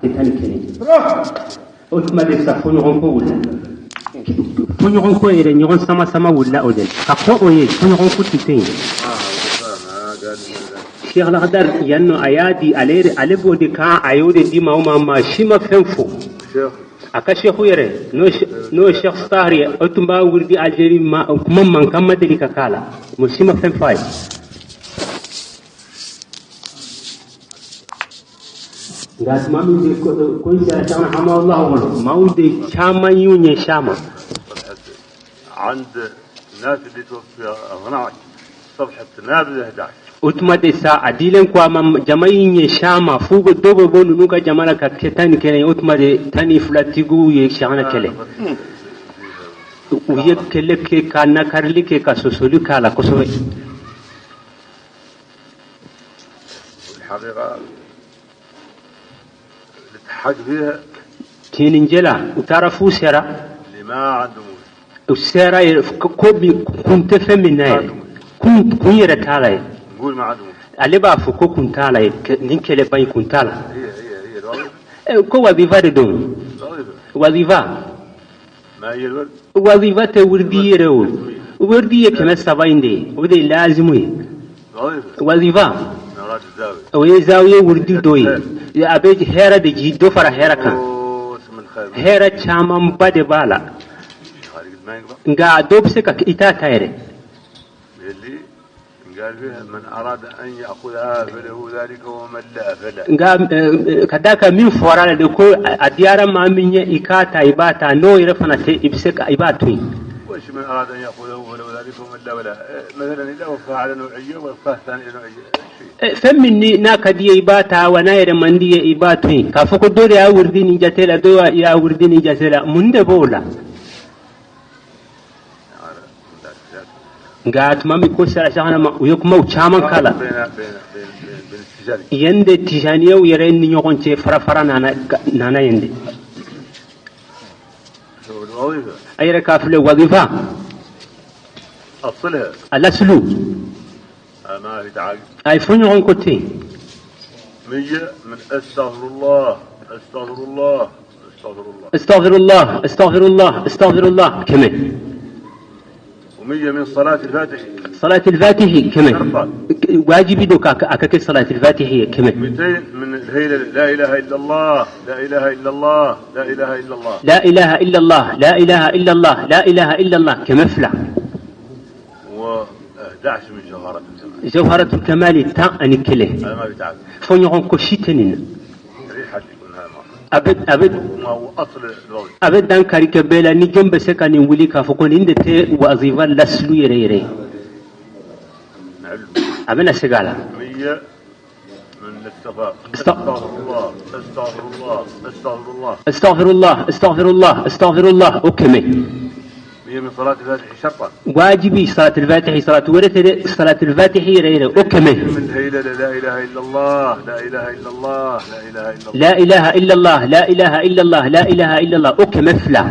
11. O tuma de sa fɔɲɔgɔnkɔ wulila, fɔɲɔgɔnkɔ yɛrɛ, ɲɔgɔn sama sama wulila o de la. Ka kɔn o ye, fɔɲɔgɔnkɔ tun tɛ yen. Cheikh Lakhdar yan nɔ, a y'a di ale yɛrɛ, ale b'o de kan, a y'o de di maaw ma, maa si ma fɛn fɔ. A ka cheikhu yɛrɛ, n'o ye Cheikh Tahri ye, o tun b'a wurudi Algérie, ma kuma mankan ma deli ka k'a la, mɔgɔ si ma fɛn fɔ a ye. Nka tuma min de ko in sera Cheikhna Hamawullah bolo, maaw de caman y'u ɲɛsin a ma. عند الناس اللي توفي 12 صفحة نابل 11. O tuma de sa, a dilen ko a ma, jama y'i ɲɛsin a ma f'u bɛ dɔw bɛ bɔ ninnu ka jama la ka kɛ 11 ye. O tuma de 12 tigiw ye Cheikhna kɛlɛ, u ye kɛlɛ kɛ ka nakarili kɛ, ka sɔsɔli k'a la kosɛbɛ. والحقيقة اللي تحق فيها Tiɲɛninjɛ la, u taara f'u sera اللي ما عندهم u sera yɛrɛ ko min kun tɛ fɛn min na yɛrɛ, kun kun yɛrɛ t'a la yɛrɛ. نقول ما عندهم. Ale b'a fɔ ko kun t'a la yɛrɛ, nin kɛlɛba in kun t'a la. هي هي هي الوظيفة. Ko wazifa de don. الوظيفة. Wazifa. ما هي الورد. Wazifa tɛ wurudi yɛrɛ o, wurudi ye 300 in de ye, o de ye laazimu ye. الوظيفة. Wazifa. من أوراد الزاوية. O ye zawiye wurudi dɔ ye, a bɛ hɛrɛ de ji dɔ fara hɛrɛ kan. اسم الخير. Hɛrɛ camanba de b'a la. خارج ما يقبل. Nka a dɔ bɛ se ka i t'a ta yɛrɛ. اللي قال فيها من أراد أن يأخذها فله ذلك ومن لا فلا. Nka ka d'a kan min fɔra la de, ko a diyara maa min ye i k'a ta, i b'a ta, n'o yɛrɛ fana tɛ, i bɛ se ka i b'a to yen. وش من أراد أن يأخذه فله ذلك ومن لا ولا إيه، مثلا إذا وفاه على نوعية ووفاه ثاني على نوعية إيش فيه؟ Fɛn min ni n'a ka di ye i b'a ta wa, n'a yɛrɛ man di ye i b'a to yen, k'a fɔ ko dɔ de y'a wurudi nin jate la, dɔ y'a wurudi nin jate la, mun de b'o la? Nka tuma min ko sera Cheikhna ma, u ye kumaw caman k'a la. بين بين بين بين, بين التجاري. Yen de tijaniyaw yɛrɛ ni ɲɔgɔn cɛ fara fara nana yen de. شوف الوظيفة. A yɛrɛ k'a filɛ wazifa. أصلها. A lasulu. ما في تعاقب. A ye fɔ ɲɔgɔn ko ten. 100 من أستغفر الله أستغفر الله أستغفر الله. استغفر الله استغفر الله استغفر الله 100. و100 من صلاة الفاتح. صلاة الفاتح 100، wajibi don a ka kɛ صلاة الفاتح 100. 200 من الهيلة لا إله إلا الله لا إله إلا الله لا إله إلا الله. لا إله إلا الله لا إله إلا الله لا إله إلا الله 200. و11 من جوهرة الكمال. جوهرة الكمال 11. هذا ما في تعب. fɔ ɲɔgɔn ko si tɛ nin na. ريحة يكون هذا ما A bɛ وما هو أصل الوظيفة. A bɛ dan kari kɛ bɛɛ la ni jɔn bɛ se ka nin wuli k'a fɔ ko nin de tɛ wazifa lasulu yɛrɛ yɛrɛ ye. نعلم. A bɛna segin a la. 100 من الاستغفار، استغفر الله استغفر الله استغفر الله. استغفر الله استغفر الله استغفر الله o 100. 100 من صلاة الفاتح شرطا. wajibi صلاة الفاتح، صلاة wɛrɛ tɛ dɛ، صلاة الفاتح yɛrɛ yɛrɛ o 100. من الهيلة لا إله إلا الله لا إله إلا الله لا إله إلا الله. لا إله إلا الله لا إله إلا الله لا إله إلا الله o 200.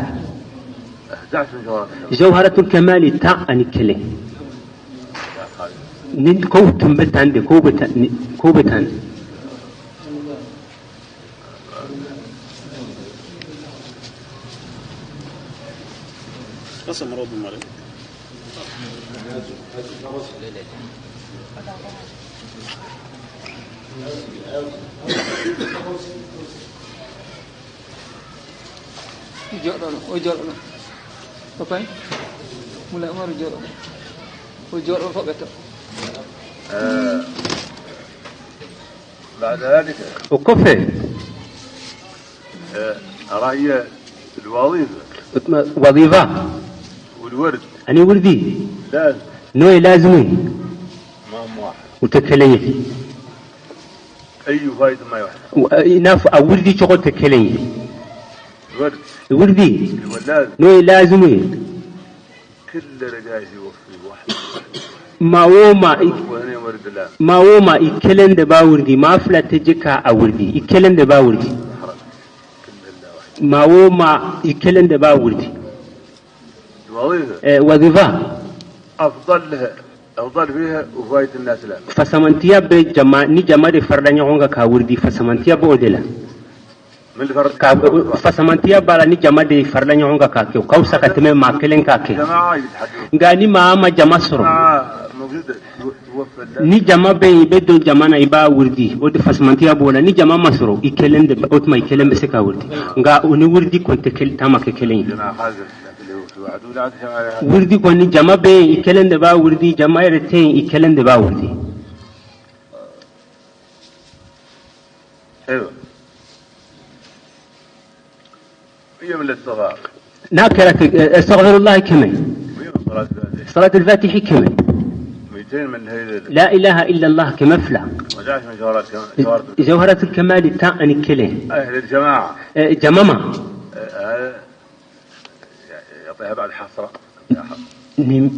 11 من جوهرة الكمال. جوهرة الكمال 11 nin kow tun bɛ tan de, kow bɛ tan, kow bɛ tan. قسم رب المريض. Jɔrɔ o jɔrɔ papa Mulai Umar jɔrɔ o jɔrɔ fo bɛ to. بعد ذلك O kɔfɛ رأي الوظيفة. O tuma wazifa. والورد. Ani wurdi. لازم. N'o ye lazimu ye. ما هم واحد. U tɛ kelen ye. أي فائدة ما واحد. I n'a fɔ a wurdi cogo tɛ kelen ye. الورد. Wurdi. اللي هو اللازم. N'o ye lazimu ye. كل رجاء يوفي واحد. Maa o maa وهنا ورد الله. Maa o maa i kelen de b'a wurdi, maa fila tɛ jɛ k'a wurdi, i kelen de b'a wurdi. حرام كل الله واحد. Maa o maa i kelen de b'a wurdi. الوظيفة. Wazifa. أفضل لها أفضل فيها وفاية الناس لها. Fasamantiya bɛ jama ni jama de farala ɲɔgɔn kan k'a wurdi, fasamantiya b'o de la. من الفرد Ka fasamantiya b'a la ni jama de farala ɲɔgɔn kan k'a kɛ, o ka fisa ka tɛmɛ maa kelen k'a kɛ. جماعة يتحدون. Nka ni maa ma jama sɔrɔ, جماعة موجودة توفى الله. Ni jama bɛ yen, i bɛ don jama na, i b'a wurudi, o de fasamantiya b'o la. Ni jama ma sɔrɔ, i kelen de, o tuma i kelen bɛ se ka wurudi, nka o ni wurudi kɔni tɛ kelen, ta ma kɛ kelen ye. جماعة خارج اللي هو في واحد ولا عاد جماعة. Wurudi kɔni, jama bɛ yen, i kelen de b'a wurudi, jama yɛrɛ tɛ yen, i kelen de b'a wurudi. ايوه، هي من الاستغفار. N'a kɛra astaghfirullah 100. وهي من صلاة الفاتحة. صلاة الفاتح 100. 200 من هي. لا إله إلا الله 200. 11 من جوهرات جوهرة. جوهرة الكمال 11. أهل الجماعة. Jama ma. هذا يعطيها بعد حصرة. Ni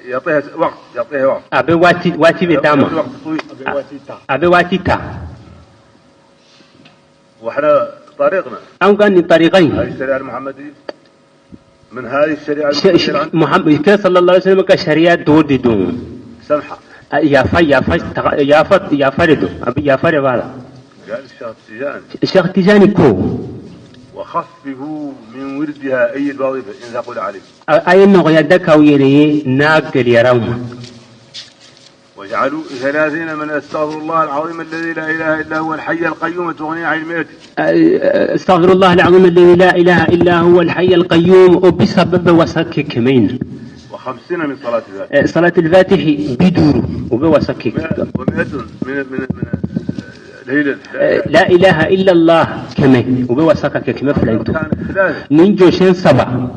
يعطيها وقت، يعطيها وقت. A bɛ waati bɛ d'a ma. وقت طويل. A bɛ waati ta. واحنا طريقنا An ka nin tariqa in, هذه الشريعة المحمدية، من هذه الشريعة المحمدية عندنا. Muhammad kira sallallahu alaihi wasallam ka sariya dɔ de don. سمحة. Yafa yafa yafa yafa de don, a bɛ yafa de b'a la. قال الشيخ التجاني: Cheikh Tijani ko: وخففوا من وردها، أي الوظيفة، إن ثقل عليكم. A ye nɔgɔya da k'aw yɛrɛ ye n'a gɛlɛyara aw ma. واجعلوا 30 من استغفر الله العظيم الذي لا إله إلا هو الحي القيوم تغني عن المئة. استغفر الله العظيم الذي لا إله إلا هو الحي القيوم، o 30 bɛ wasa kɛ 100 in na. و50 من صلاة الفاتحة. صلاة الفاتح 50، o bɛ wasa kɛ. و100 من ليلة. لا إله إلا الله 100، o bɛ wasa ka kɛ 200 in to. كان 3. Nin jɔsen saba,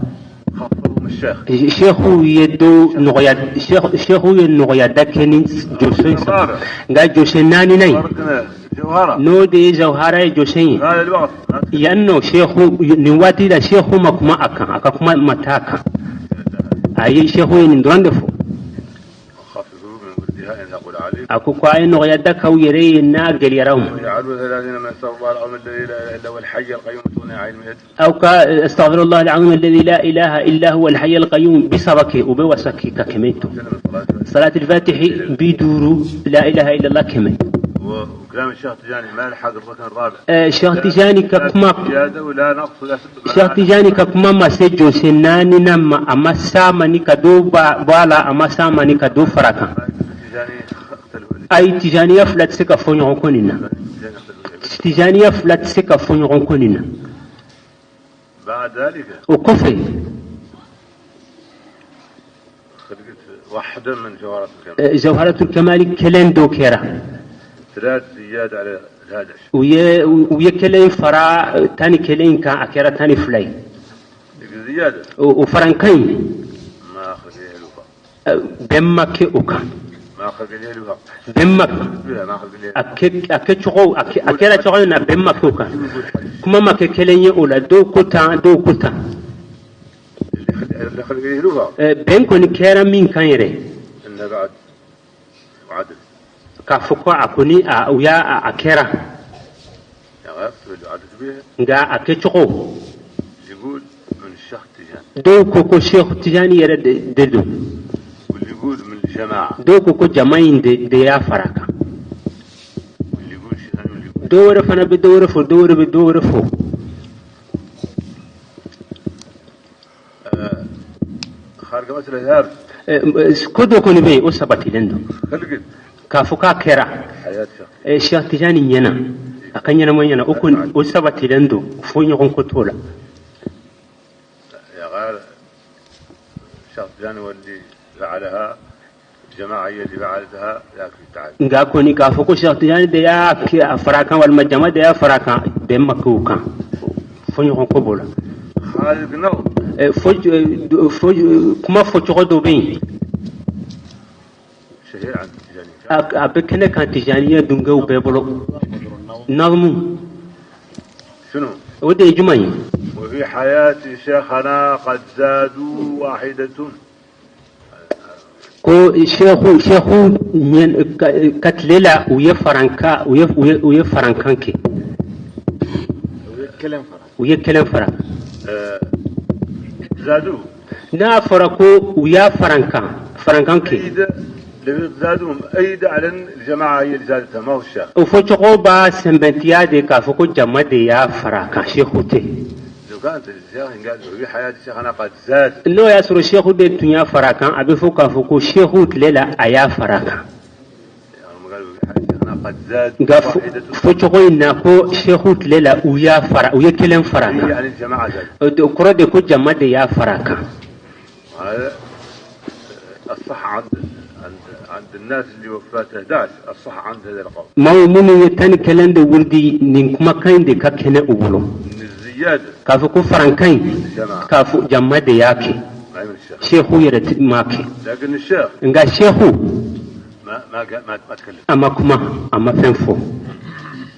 خففهم الشيخ. Sheikhu ye do nɔgɔya, sheikhu ye nɔgɔya da kɛ ni jɔsen saba, nka jɔsen naani na in, فرقنا جوهرة. N'o de ye jawhara ye, jɔsen ye. هذا الوقت. Yan nɔ, sheikhu nin waati la, sheikhu ma kuma a kan, a ka kuma ma taa a kan, a ye sheikhu ye nin dɔrɔn de fɔ. خففوا من وردها إن ثقل عليكم. A ko ko a ye nɔgɔya da k'aw yɛrɛ ye n'a gɛlɛyara aw ma. واجعلوا 30 من استغفر الله العظيم الذي لا إله إلا هو الحي القيوم تغني عن المئة. Aw ka astaghfirullah alazim alladhi la ilaha illa huwa alhayy alqayyum 30 kɛ, o bɛ wasa k'i ka 100 to. من صلاة الفاتحة. صلاة الفاتح 50، لا إله إلا الله 100. وكلام الشيخ التجاني ما لحق الركن الرابع. Cheikh Tijani ka kuma, زيادة ولا نقص ولا سب. Cheikh Tijani ka kuma ma se jɔsen naani na ma, a ma s'a ma ni ka dɔ bɔ a la, a ma s'a ma ni ka dɔ fara a kan. التجاني اختلفوا. Ayi, Tijaniya fila tɛ se ka fɔ ɲɔgɔn kɔ nin na. التجاني اختلفوا. Tijaniya fila tɛ se ka fɔ ɲɔgɔn kɔ nin na. بعد ذلك O kɔfɛ, خلقت واحدة من جوهرات الكمال. Jawharatul Kamali kelen dɔ kɛra. ثلاث زيادة على الهادش. U ye kelen fara 11 in kan, a kɛra 12 ye. ديك الزيادة O farankan in, ما خلق عليها الوفاء. Bɛn ma kɛ o kan. ما خلق عليها الوفاء. Bɛn ma فيها ما خلق عليها. a kɛ a kɛcogo a kɛra cogo min na, bɛn ma kɛ o kan, kuma ma kɛ kelen ye o la, dɔw ko tan, dɔw ko tan. اللي خلق عليه الوفاء. Bɛn kɔni kɛra min kan yɛrɛ, انه بعد وعدل. K'a fɔ ko a kɔni a u y'a a kɛra. يا غير اللي عدلت بها. Nka a kɛcogo, اللي يقول من الشيخ التجاني. Dɔw ko ko Cheikh Tijani yɛrɛ de don. واللي يقول من الجماعة. Dɔw ko ko jama in de y'a fara a kan. واللي يقول شيء ثاني، واللي يقول Dɔw wɛrɛ fana bɛ dɔw wɛrɛ fɔ, dɔw wɛrɛ bɛ dɔw wɛrɛ fɔ. خارج مسألة ثابت. Ko dɔ kɔni bɛ yen, o sabatilen don. خلقت K'a fɔ k'a kɛra حياة شخص. Cheikh Tijani ɲɛna, a ka ɲɛnama ɲɛna, o kɔni o sabatilen don, fo ɲɔgɔn ko t'o la. يا غير الشيخ التجاني هو اللي فعلها، الجماعة هي اللي فعلتها، ذاك في التعالي. Nka kɔni k'a fɔ ko Cheikh Tijani de y'a kɛ a fara a kan walima jama de y'a fara a kan, bɛn ma kɛ o kan, fo ɲɔgɔn ko b'o la. خالق النظر. Fo kuma fɔcogo dɔ bɛ yen. شهير عند التجاني. A bɛ kɛnɛ kan Tijaniya dungew bɛɛ bolo, nazumu. شنو؟ O de ye jumɛn ye? وفي حياة شيخنا قد زادوا واحدة. Ko shehu ka tile la, u ye faranka u ye farankan kɛ, u ye kelen fara. زادوه. N'a fɔra ko u y'a farankan kɛ, زيد اللي زادوا مؤيدة على الجماعة هي اللي زادتها ما هو الشيخ. O fɔcogo b'a sɛmɛntiya de k'a fɔ ko jama de y'a fara a kan, sehu tɛ. لو كانت الشيخ قال في حياة الشيخ أنا قد زاد. N'o y'a sɔrɔ sehu de tun y'a fara a kan, a bɛ fɔ k'a fɔ ko sehu tile la a y'a fara a kan. هم قالوا في حياة الشيخ أنا قد زاد Nka واحدة fɔcogo in na ko sehu tile la u y'a fara, u ye kelen fara a هي kan. يعني الجماعة زاد. O kɔrɔ de ko jama de y'a fara a kan. هذا الصح عند الناس اللي وفاته 11 الصح عند هذا القول. Maaw minnu ye 11 de wurudi, nin kumakan in de ka kɛnɛ u bolo. ان الزيادة K'a fɔ ko farankan in, الجماعة k'a fɔ jama de y'a kɛ, ما من الشيخ. sehu yɛrɛ m'a kɛ. لكن الشيخ Nka sehu ما ما قال- ما ما تكلم. a ma kuma, a ma fɛn fɔ,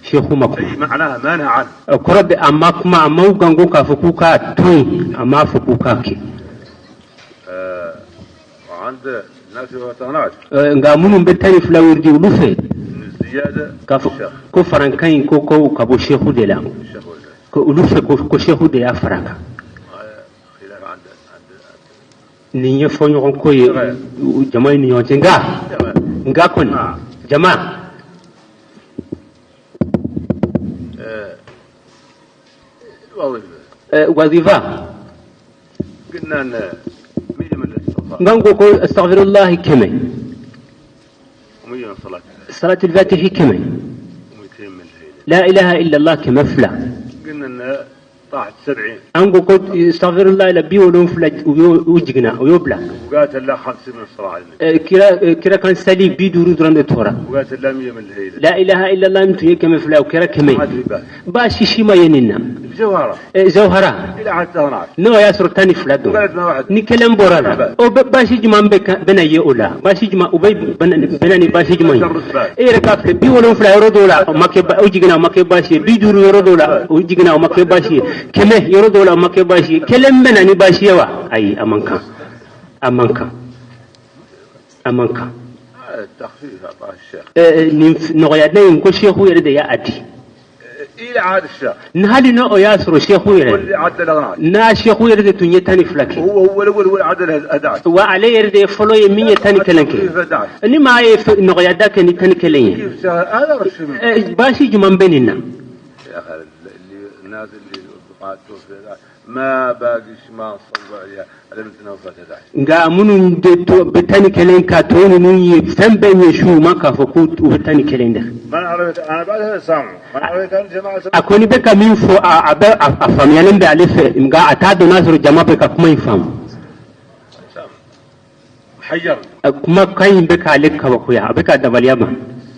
sehu ma kuma. اي معناها ما نهى عنه. O kɔrɔ de a ma kuma, a ma u gango k'a fɔ k'u k'a to yen, a m'a fɔ k'u k'a kɛ. آه وعند الناس اللي وفاته 12 Nka minnu bɛ 12 wurudi, olu fɛ ان الزيادة k'a fɔ الشيخ ko farankan in ko ka bɔ sehu de la. الشيخ ولا Ko olu fɛ ko sehu de y'a fara a kan. هذا خلاف عند Nin ye fɔɲɔgɔn ko ye jama ni ɲɔgɔn cɛ, nka الجماعة. nka kɔni jama. آه الوظيفة Wazifa. قلنا ان 100 من الاستغفار N ko astaghfirullah 100, و100 من صلاة salatul fatihi 100, و200 من الهيلة. la ilaha illallah 200. قلنا ان طاحت 70. An ko astaghfirullah la 70 u y'o u jiginna, u y'o bila. وقالت لا 50 من الصلاة على النبي. Kira kan sali 50 dɔrɔn de tora. وقالت لا 100 من الهيلة. La ilaha illallah min tun ye 200, o kɛra ما 100. ادري بس Baasi si ma ye nin na. الجوهرة Jawhara إلى حتى 12. n'o y'a sɔrɔ 12 don, وقالت ما واحد ni kelen bɔra la, o bɛ baasi jumɛn bɛ bɛna ye o la? Baasi jumɛn o bɛ bɛna ni baasi jumɛn ye? E yɛrɛ k'a filɛ, 70 yɔrɔ dɔw la o ma kɛ o jiginna o ma kɛ baasi ye, 50 yɔrɔ dɔw la o jiginna o ma kɛ baasi ye, 100 yɔrɔ dɔw la o ma kɛ baasi ye, kelen bɛ na ni baasi ye wa? Ayi, a man kan, a man kan, a man kan. هذا التخفيف أعطاه الشيخ. Nin nɔgɔya in ko sehu yɛrɛ de y'a di. إلى عاد الشيخ Ni hali n'o y'a sɔrɔ sehu yɛrɛ واللي عدل 12. n'a sehu yɛrɛ de tun ye 12 kɛ. هو هو الأول هو اللي عدل 11. Wa ale yɛrɛ de ye fɔlɔ ye min ye 11 kɛ. كيف 11؟ Ni maa ye nɔgɔya da kɛ ni 11 ye, كيف شهر هذا رش منه. Baasi jumɛn bɛ nin na? يا أخي اللي الناس اللي قاعد توفي 11 ما باقيش ما صلوا عليها على بنتنا وفاة 11. Nka minnu de to bɛ 11 ka tɔ ninnu ye fɛn bɛɛ ɲɛsin u ma k'a fɔ k'u u bɛ 11 de. ما نعرف أنا بعدها سامع ما نعرف كان جماعة A kɔni bɛ ka min fɔ, a bɛ a faamuyalen bɛ ale fɛ, nka a t'a dɔn n'a sɔrɔ jama bɛ ka kuma in faamu. سامع حيرني. A kuma kan in bɛ k'ale kabakoya, a bɛ ka dabaliya ma.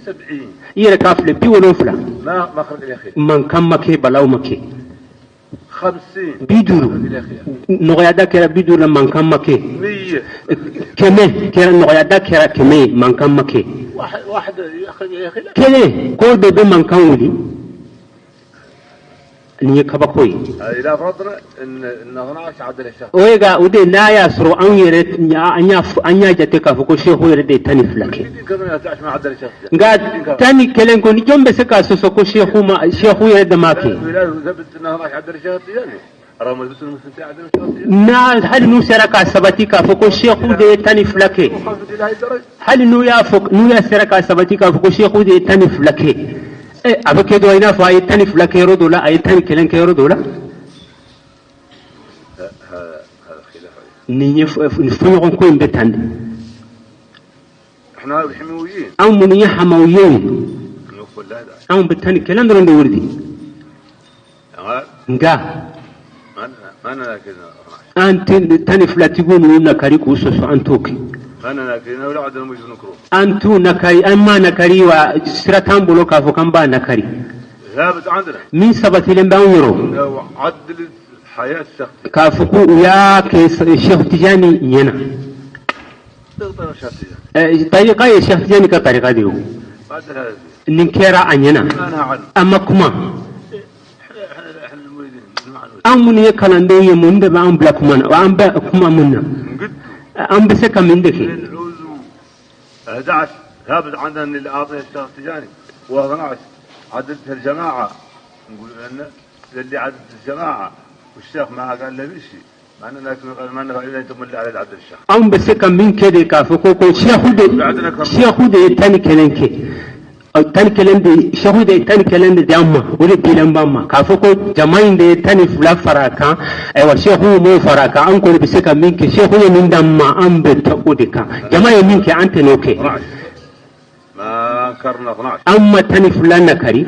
70. I yɛrɛ k'a filɛ, 70, ما خرج إلى خير. mankan ma kɛ, balaw ma kɛ. 50. 50, إلى خير. nɔgɔyada kɛra 50 la, mankan ma kɛ. 100. 100 kɛra, nɔgɔyada kɛra 100 ye, mankan ma kɛ. واحد واحد يخرج إلى خير. Kelen ko de bɛ mankan wuli, nin ye kabako ye. إذا فرضنا ان 12 عدل الشيخ. O ye ka o de n'a y'a sɔrɔ anw yɛrɛ an y'a fɔ, an y'a jate k'a fɔ ko sehu yɛrɛ de ye 12 kɛ. كمان 11 ما عدل الشيخ. Nka 11 kɔni, jɔn bɛ se k'a sɔsɔ ko sehu ma sehu yɛrɛ de m'a kɛ? لا ثبت ان 12 عدل الشيخ التجاني رغم ثبت انه مثل عدل الشيخ التجاني. N'a hali n'u sera k'a sabati k'a fɔ ko sehu de ye 12 kɛ, مخالفة الى هذه الدرجه. hali n'u y'a fɔ, n'u y'a sera k'a sabati k'a fɔ ko sehu de ye 12 kɛ, a bɛ kɛ dɔrɔn i n'a fɔ a ye 12 kɛ yɔrɔ dɔ la, a ye 11 kɛ yɔrɔ dɔ la. هذا هذا خلاف عليه. Nin ye fɔɲɔgɔn ko in bɛ tan de. احنا الحمويين Anw minnu ye hamaw ye, نوفوا لا 11. anw bɛ 11 dɔrɔn de wurudi. Nka ما ما ناكلنا 12. an tɛ 12 tigiw ninnu nakari k'u sɔsɔ, an t'o kɛ. ما ناكلنا ولا عندنا موجب نكروه. An t'u nakari, an m'a nakari wa sira t'an bolo k'a fɔ k'an b'a nakari. ثابت عندنا Min sabatilen b'an yɔrɔ, انه عدلت حياه الشخص. k'a fɔ ko u y'a kɛ Sheikh Tijani ɲɛna. تقدر الشيخ التجاني. Tariqa ye Sheikh Tijani ka tariqa de ye o. عدل هذا الدين. Nin kɛra a ɲɛna. ما نهى عنه. A ma kuma. احنا المريدين نهى عنه. An minnu ye kalandenw ye, mun de b'an bila kuma na? An bɛ kuma mun na? نقد An bɛ se ka min de kɛ? نعوزوا 11 ثابت عندنا ان اللي اعطيه الشيخ التجاني و12 عدلتها الجماعه، نقول ان اللي عدلت الجماعه والشيخ ما قال له شيء Anw bɛ se ka min kɛ de k'a fɔ ko seku de ye 11 kɛ, 11 de seku de ye 11 de di an ma, o de dilen b'an ma. K'a fɔ ko jama in de ye 12 fara a kan, ayiwa seku m'o fara a kan. An kɔni bɛ se ka min kɛ, seku ye min d'an ma, an bɛ taa o de kan. Jama ye min kɛ, an tɛ n'o kɛ. An ma 12 nakari,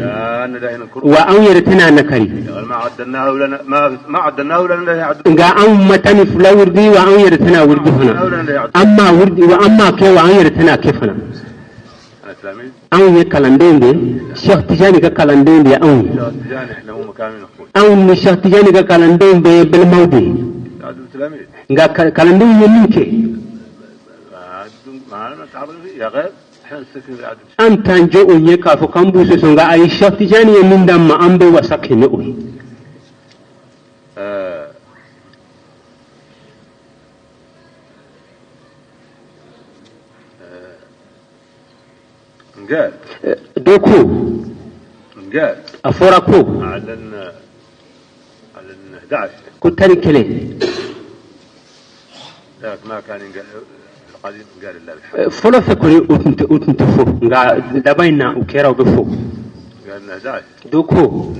wa anw yɛrɛ tɛna nakari. Nka anw ma 12 wurudi, wa anw yɛrɛ tɛna wurudi fana. An ma wurudi, wa an ma kɛ, wa an yɛrɛ tɛna kɛ fana. Anw ye kalandenw de ye, Cheikh Tijani ka kalandenw de ye anw ye. Anw ni Cheikh Tijani ka kalandenw bɛɛ ye balimaw de ye. Nka kalandenw ye min kɛ, an t'an jɔ o ɲɛ k'a fɔ k'an b'u sɔsɔ. Nka ayi, Cheikh Tijani ye min d'an ma, an bɛ wasa kɛ ni o ye. Dɔ ko, a fɔra ko 11 fɔlɔ fɛ kɔni, o tun tɛ fɔ, nka laban in na o kɛra, o bɛ fɔ. Dɔ ko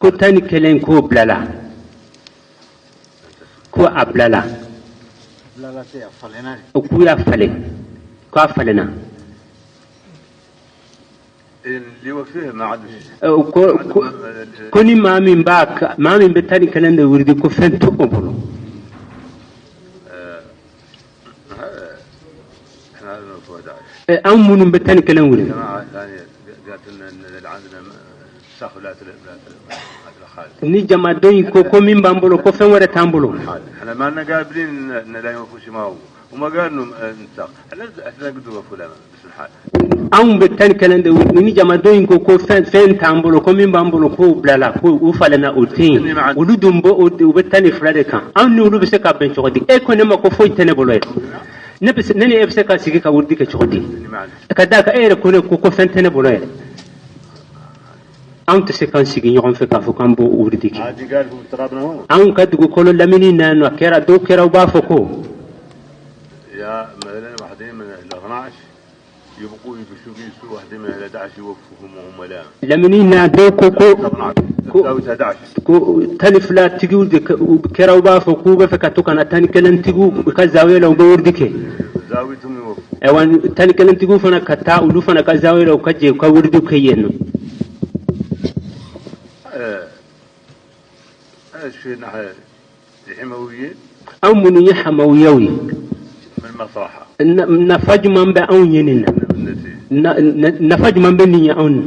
11 ko bilala, ko a bilala, o k'u y'a falen, k'a falenna. Ko ni maa min b'a maa min bɛ 11 de wurudi, ko fɛn tɛ o bolo. Anw minnu bɛ 11 wurudi, ni jamaden in ko min b'an bolo, ko fɛn wɛrɛ t'an bolo. Anw bɛ 11 de wurudi, ni jamaden in ko fɛn t'an bolo, ko min b'an bolo k'o bilala, ko u falenna, o tɛ yen. Olu dun b'o, u bɛ 12 de kan. Anw ni olu bɛ se ka bɛn cogo di? E ko ne ma ko foyi tɛ ne bolo yɛrɛ. Ne bɛ se, ne ni e bɛ se ka sigi ka wurudi kɛ cogo di? Ka d'a kan e yɛrɛ ko ne ko fɛn tɛ ne bolo yɛrɛ. Anw tɛ se k'an sigi ɲɔgɔn fɛ k'a fɔ k'an b'o wurudi kɛ. Anw ka dugukolo lamini na yan nɔ, a kɛra dɔw kɛra, u b'a fɔ ko lamini na dɔw ko 12 tigiw de kɛra, u b'a fɔ k'u bɛ fɛ ka to ka na 11 tigiw ka zawiya la, u bɛ wurudi kɛ. Ayiwa, 11 tigiw fana ka taa olu fana ka zawiya la, u ka jɛ u ka wurudi kɛ yen nɔ. Anw minnu ye hamawiyaw ye, nafa jumɛn bɛ anw ye nin na? Nafa jumɛn bɛ nin ye anw na?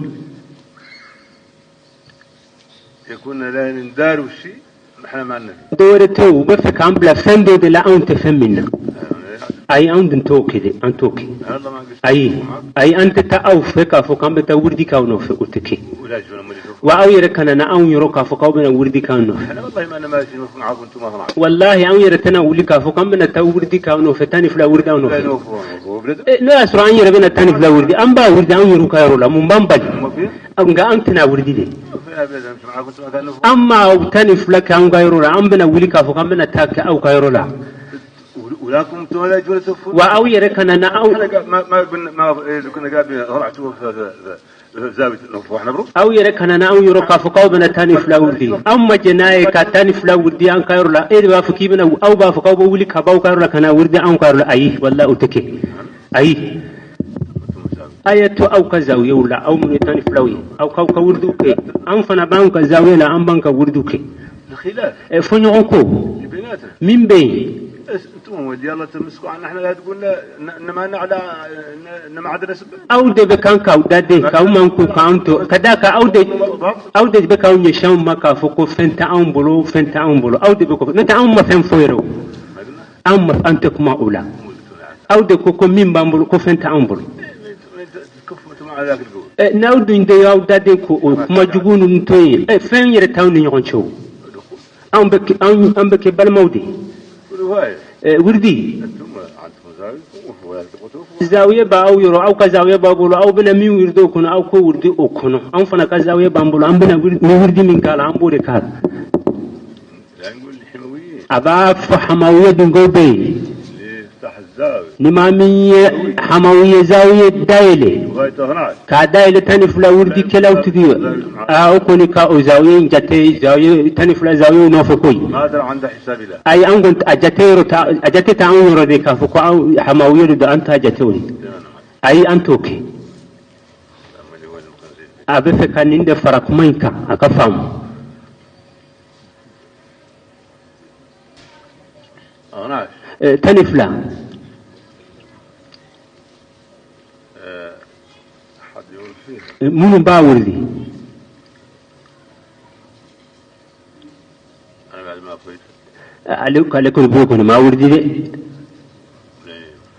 Dɔ wɛrɛ tɛ, u bɛ fɛ k'an bila fɛn dɔ de la, anw tɛ fɛn min na. Ayi, anw dun t'o kɛ dɛ, an t'o kɛ. Ayi, ayi, an tɛ taa aw fɛ k'a fɔ k'an bɛ taa wurudi k'aw nɔfɛ, o tɛ kɛ. Wa aw yɛrɛ kana na anw yɔrɔ k'a fɔ k'aw bɛna wurudi k'an nɔfɛ. Walahi, anw yɛrɛ tɛna wuli k'a fɔ k'an bɛna taa wurudi k'aw nɔfɛ, 12 wurudi aw nɔfɛ. N'o y'a sɔrɔ an yɛrɛ bɛna 12 wurudi, an b'a wurudi anw yɛrɛ ka yɔrɔ la, mun b'an bali? Nka an tɛna wurudi de. An ma 12 kɛ an ka yɔrɔ la, an bɛna wuli k'a fɔ k'an bɛna taa kɛ aw ka yɔrɔ la. Wa aw yɛrɛ kana na aw aw yɛrɛ kana na anw yɔrɔ k'a fɔ k'aw bɛna 12 wurudi. Anw ma jɛn n'a ye ka 12 wurudi an ka yɔrɔ la. E de b'a fɔ k'i bɛna, aw b'a fɔ k'aw bɛ wuli ka b'aw ka yɔrɔ la ka na wurudi anw ka yɔrɔ la. Ayi, walahi, o tɛ kɛ. Ayi, a ye to aw ka zawiyew la, aw minnu ye 12 ye, aw k'aw ka wurudiw kɛ. An fana b'anw ka zawiye la, an b'an ka wurudiw kɛ. Fɔɲɔgɔn ko min bɛ yen, aw de bɛ kan k'aw daden k'aw man ko k'an to ka d'a kan, aw de bɛ k'aw ɲɛsin anw ma k'a fɔ ko fɛn tɛ anw bolo, fɛn tɛ anw bolo. Aw de bɛ ko n'o tɛ, anw ma fɛn fɔ yɛrɛ o, anw ma, an tɛ kuma o la. Aw de ko min b'an bolo, ko fɛn tɛ anw bolo. N'aw dun de y'aw daden ko o kuma jugu ninnu to yen, fɛn yɛrɛ t'anw ni ɲɔgɔn cɛ o. Anw bɛ kɛ balimaw de ye. Wurudi zawiye b'aw yɔrɔ, aw ka zawiye b'aw bolo, aw bɛna min wurudi o kɔnɔ, aw ko wurudi o kɔnɔ. Anw fana ka zawiye b'an bolo, an bɛna ni wurudi min k'a la, an b'o de k'a la. A b'a fɔ hamawiya dungew bɛ yen. اللي يفتح الزاوية Ni maa min ye hamawiya zawiya dayɛlɛ لغاية 12 k'a dayɛlɛ 12 wurdikɛlaw tigi ye, aa, o kɔni ka o zawiya in jate zawiya 12 zawiyaw nɔfɛ koyi. ما درى عنده حساب له. Ayi, an kɔni a jate yɔrɔ ta, a jate t'an yɔrɔ de k'a fɔ ko an hamawiya de don, an t'a jate o ye. Ayi, an t'o kɛ. اللي هو المخزين. A bɛ fɛ ka nin de fara kuma in kan a ka faamu. 12. 12. حد يقول فيه؟ Minnu b'a wurdi. انا بعد ما فويت. Ale k'ale kɔni bolo kɔni ma wurdi dɛ.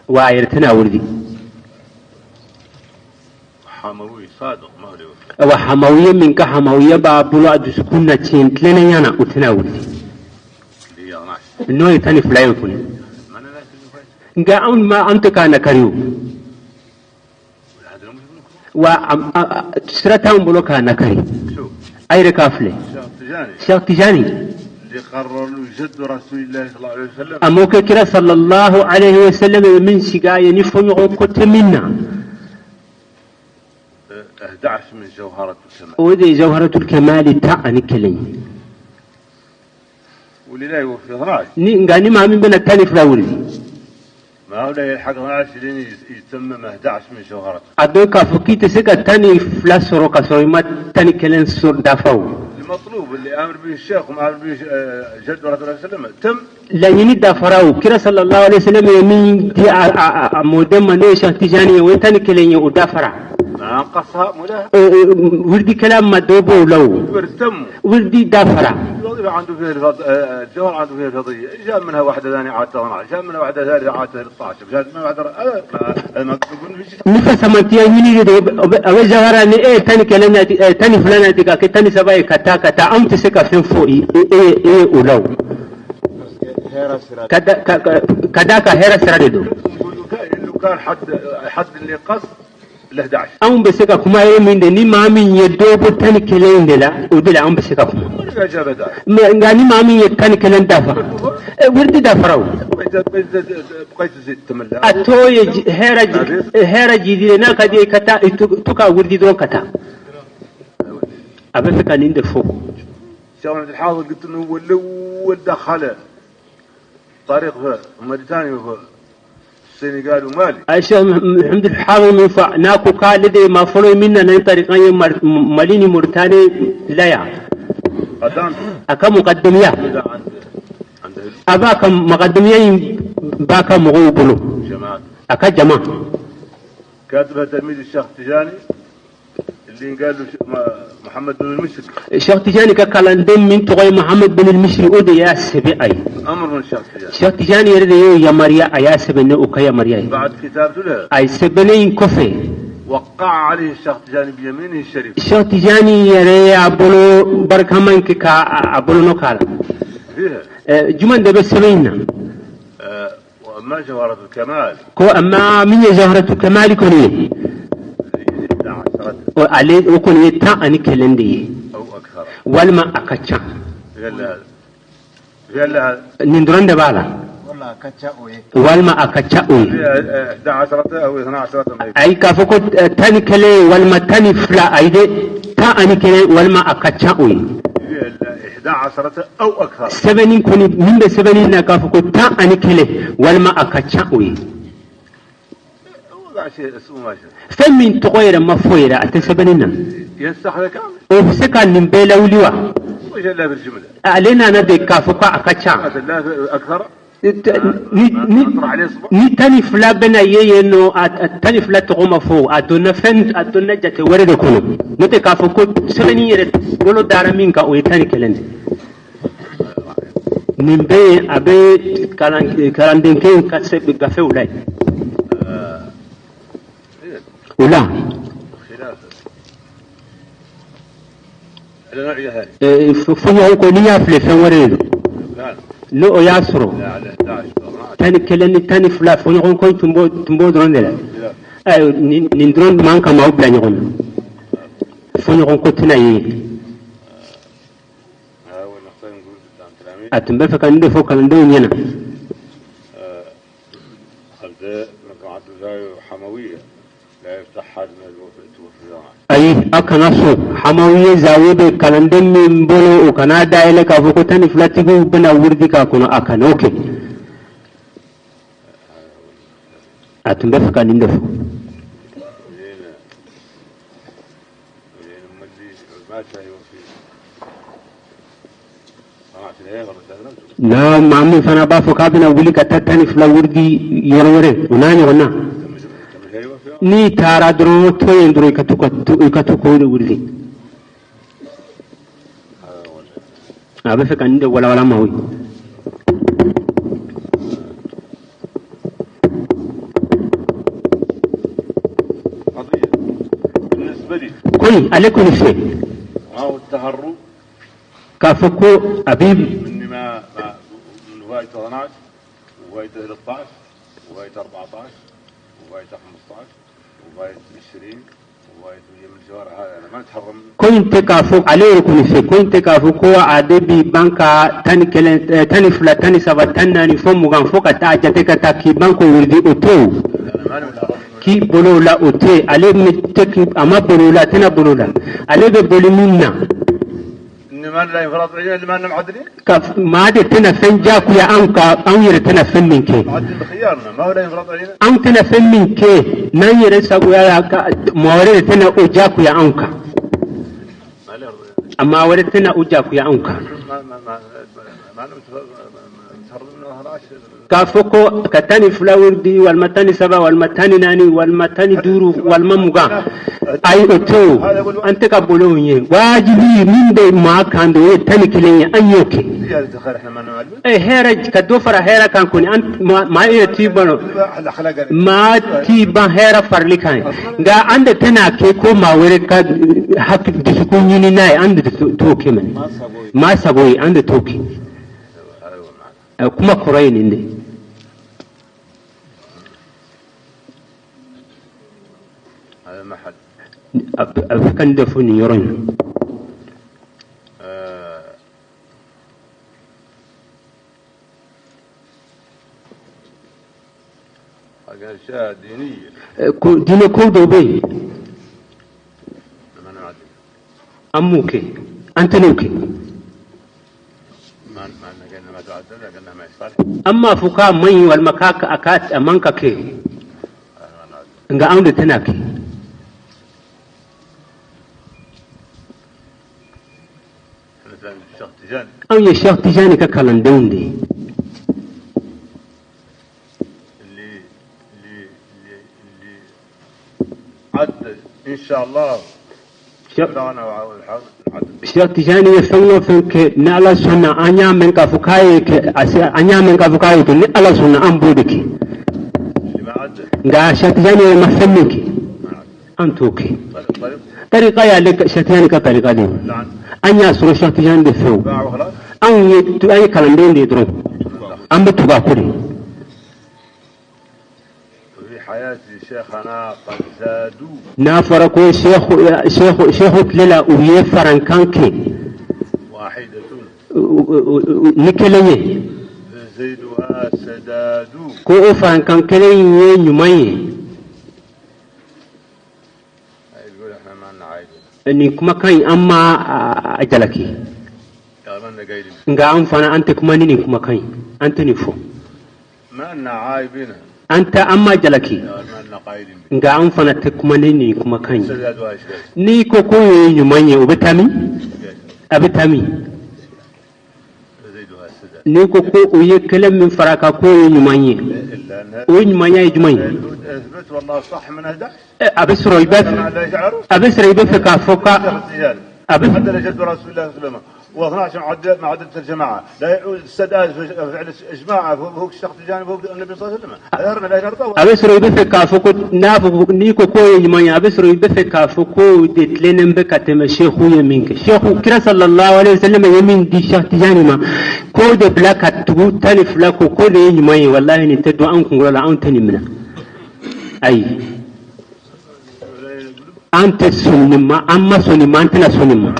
Wa a yɛrɛ tɛna wurdi. حموي صادق ما هو اللي Wa hamawiya min ka hamawiya b'a bolo a dusukun na tiɲɛ tilennenya na, o tɛna wurdi. اللي هي 12. N'o ye 12 ye kɔni. ما انا لا فويت. Nka anw ma an tɛ k'a nakari o. هذا مش منكم. Wa sira t'anw bolo k'a nakari. شوف. A yɛrɛ k'a filɛ. الشيخ التجاني Cheikh Tijani اللي قرر له جد رسول الله صلى الله عليه وسلم. A mɔkɛ kira sallallahu alaihi wa sallam ye min sigi a ye ni fɔɲɔgɔn ko tɛ min na. 11 من جوهرة الكمال. O de ye jawharatul kamali 11 ye. واللي لا يوفي 12. Ni nka ni maa min bɛna 12 wurdi, ما هو لا يلحق 12 لين يتمم 11 من جوهرته. a dɔn k'a fɔ k'i tɛ se ka 12 sɔrɔ ka sɔrɔ i ma 11 sɔrɔ dafa o. المطلوب اللي امر به الشيخ وما امر به جد رسول الله صلى الله عليه وسلم تم. Laɲini dafara o kira sallallahu alaihi wasallam ye min di a mɔden ma, n'o ye Cheikh Tijani ye, o ye 11 ye, o dafara. ما انقصها مولاها. Wurdikɛla ma dɔ b'o la o. تم. Wurdi dafara. الوظيفه عنده فيها الجوهر عنده فيها الفضيه، جاب منها واحده ثانيه عاد 12، جاب منها واحده ثالثه عاد 13، جاب منها واحده هذا ما يقول في شيء. Ni fasamantiya ɲini de don, a bɛ jawhara ni e ye 11 nati, 12 nati ka kɛ 13 ye ka taa ka taa, anw tɛ se ka fɛn fɔ i e ye o la o. Ka d'a kan hɛrɛ sira de don. نقول لو كان حد اللي قص ال 11. Anw bɛ se ka kuma ye min de, ni maa min ye dɔ bɔ 11 in de la, o de la anw bɛ se ka kuma. ولا جاب 11. Mais nka ni maa min ye 11 dafa, wurdi dafara o. بقيت تزيد تملى. A tɔ ye hɛrɛ jidi de n'a ka di ye ka taa to ka wurdi dɔrɔn ka taa. A bɛ fɛ ka nin de fɔ. الشيخ محمد الحافظ قلت انه هو الاول دخل طريق في موريتانيا وفي السنغال ومالي. A Cheikh Muhammad al-Hafiz min fɔ n'a ko k'ale de ye maa fɔlɔ ye min nana ni tariqa ye Mali ni Mauritanie la yan. قدامته. A ka muqaddamiya. عند A b'a ka muqaddamiya in b'a ka mɔgɔw bolo. جماعة. A ka jama. كاتبها تلميذ الشيخ التجاني اللي قال له محمد بن المشك. Cheikh Tijani ka kalanden min tɔgɔ ye Muhammad bin al-Mishri, o de y'a sɛbɛn a ye. امر من الشيخ التجاني. Cheikh Tijani yɛrɛ de y'o yamaruya, a y'a sɛbɛn ni o ka yamaruya ye. بعد كتابته لها. A ye sɛbɛnnen in kɔfɛ, وقع عليه الشيخ التجاني بيمينه الشريف. Cheikh Tijani yɛrɛ y'a bolo barikama in kɛ ka a bolonɔ k'a la. فيها. Jumɛn de bɛ sɛbɛn in na? واما جوهرة الكمال Ko amma min ye jawharatu kamali kɔni ye, هي 11. o ale o kɔni ye 11 de ye. او اكثر. Walima a ka ca. قال هذا قال هذا. Nin dɔrɔn de b'a la. Walima a ka ca o ye. فيها 11 او 12 ما يكون. Ayi, k'a fɔ ko 11 walima 12, ayi dɛ, 11 walima a ka ca o ye. فيها 11 او اكثر. Sɛbɛnni kɔni min bɛ sɛbɛnni na k'a fɔ ko 11 walima a ka ca o ye. وقع شيء اسمه ما شاء. Fɛn min tɔgɔ yɛrɛ ma fɔ yɛrɛ, a tɛ sɛbɛnni na. ينسخ ذا كامل. O bɛ se ka nin bɛɛ lawuli wa? وش الا بالجمله. Ale nana de k'a fɔ ko a ka ca. لا اكثر. Ni ni 12 bɛna ye yen nɔ, a 12 tɔgɔ ma fɔ, a donna fɛn, a donna jate wɛrɛ de kɔnɔ, n'o tɛ k'a fɔ ko sɛbɛnni yɛrɛ bolo dara min kan, o ye 11 de. Nin bɛɛ ye a bɛ kalandenkɛ in ka sɛbɛn gafew la yen o la. خلاف على نوعيه ثانيه. Fɔɲɔgɔn kɔ, n'i y'a filɛ fɛn wɛrɛ de don. كان N'o o y'a sɔrɔ لا على 11 12. 11 ni 12, fɔɲɔgɔn kɔ tun b'o dɔrɔn de la. خلاف. Ayiwa, nin dɔrɔn man ka maaw bila ɲɔgɔn na, fɔɲɔgɔn kɔ tɛna ye. A tun bɛ fɛ ka nin de fɔ kalandenw ɲɛna. Ayi, a kana sɔn hamawiye zawiya bɛ kalanden min bolo, o kana dayɛlɛ k'a fɔ ko 12 tigiw bɛna wurudi k'a kɔnɔ, a kan'o kɛ. A tun bɛ fɛ ka nin de fɔ. Na maa min fana b'a fɔ k'a bɛna wuli ka taa 12 wurudi yɔrɔ wɛrɛ, o n'a ɲɔgɔn na, n'i taara dɔrɔn, to yen dɔrɔn, i ka to k'o de wurudi. A bɛ fɛ ka nin de walawala maaw ye. Kɔni ale kɔni fɛ k'a fɔ ko a bɛ ko in tɛ k'a fɔ ale yɛrɛ kɔni fɛ, ko in tɛ k'a fɔ ko ale b'i ban ka 11, 12, 13, 14 fo 20, fo ka taa jate ka taa k'i ban k'o wurudi, o tɛ o k'i bolo la, o tɛ ale tɛ a ma bolo la, a tɛna bolo la, ale bɛ boli min na ka maa de tɛna fɛn diyagoya anw ka, anw yɛrɛ tɛna fɛn min kɛ, anw tɛna fɛn min kɛ n'an yɛrɛ sagoya la, ka mɔgɔ wɛrɛ de tɛna o diyagoya anw kan, a maa wɛrɛ tɛna o diyagoya anw kan. K'a fɔ ko ka 12 wurudi, walima 13, walima 14, walima 15, walima 20, ayi, o tɛ o. An tɛ ka bolo o ye. Wajibi min bɛ maa kan de, o ye 11 ye, an y'o kɛ. Ɛ, hɛrɛ ka dɔ fara hɛrɛ kan kɔni, an maa yɛrɛ t'i balo, maa t'i ban hɛrɛ farali kan ye, nka an de tɛna kɛ ko maa wɛrɛ ka hakili dusukun ɲini n'a ye, an de t'o kɛ mɛnɛ, maa sago ye, an de t'o kɛ. Kuma kɔrɔ ye nin de. A bɛ ka nin de fɔ nin yɔrɔ in na. Ko diinɛ ko dɔw bɛ yen, an m'o kɛ, an tɛn'o kɛ. An m'a fɔ k'a man ɲi walima k'a a man ka kɛ, nka anw de tɛna kɛ. Anw ye Cheikh Tijani ka kalandenw de ye. Cheikh Tijani ye fɛn o fɛn kɛ, ni Ala sɔnna, an y'a mɛn k'a fɔ k'a ye kɛ, an y'a mɛn k'a fɔ k'a ye kɛ, ni Ala sɔnna, an b'o de kɛ. Nka Cheikh Tijani yɛrɛ ma fɛn min kɛ, an t'o kɛ. Tarika y'ale Cheikh Tijani ka tarika de ye, an y'a sɔrɔ Cheikh Tijani de fɛ o. Anw ye an ye kalandenw de ye dɔrɔn, an bɛ tugu a kɔ de. N'a fɔra ko sehu tile la, u ye farankan kɛ ni kelen ye, ko o farankan kelen in ye ɲuman ye, nin kumakan in, an ma a jalaki, nka an fana an tɛ kuma ni nin kumakan in, an tɛ nin fɔ. An tɛ, an ma jalaki, nka an fana tɛ kuma ni nin kumakan ye. N'i ko ko ye ɲuman ye, o bɛ taa min? A bɛ taa min? N'i ko ko u ye kelen min fara kan k'o ye ɲuman ye, o ye ɲumanya ye jumɛn ye? A bɛ sɔrɔ i bɛ fɛ k'a fɔ ka a bɛ و12 عدد ما عددت الجماعه لا يعود السداد فعل اجماع فوق الشيخ تجاني فوق النبي صلى الله عليه وسلم. A bɛ sɔrɔ i bɛ fɛ k'a fɔ ko n'a fɔ n'i ko k'o ye ɲuman ye, a bɛ sɔrɔ i bɛ fɛ k'a fɔ ko de tilennen bɛ ka tɛmɛ sehu ye min kɛ, sehu kira sallallahu alaihi wasallam ye min di Cheikh Tijani ma, k'o de bila ka tugu 12 ko k'o de ye ɲuman ye. Wallahi, nin tɛ don an kunkolo la, anw tɛ nin minɛ. Ayi, an tɛ sɔn nin ma, an ma sɔn nin ma, an tɛna sɔn nin ma.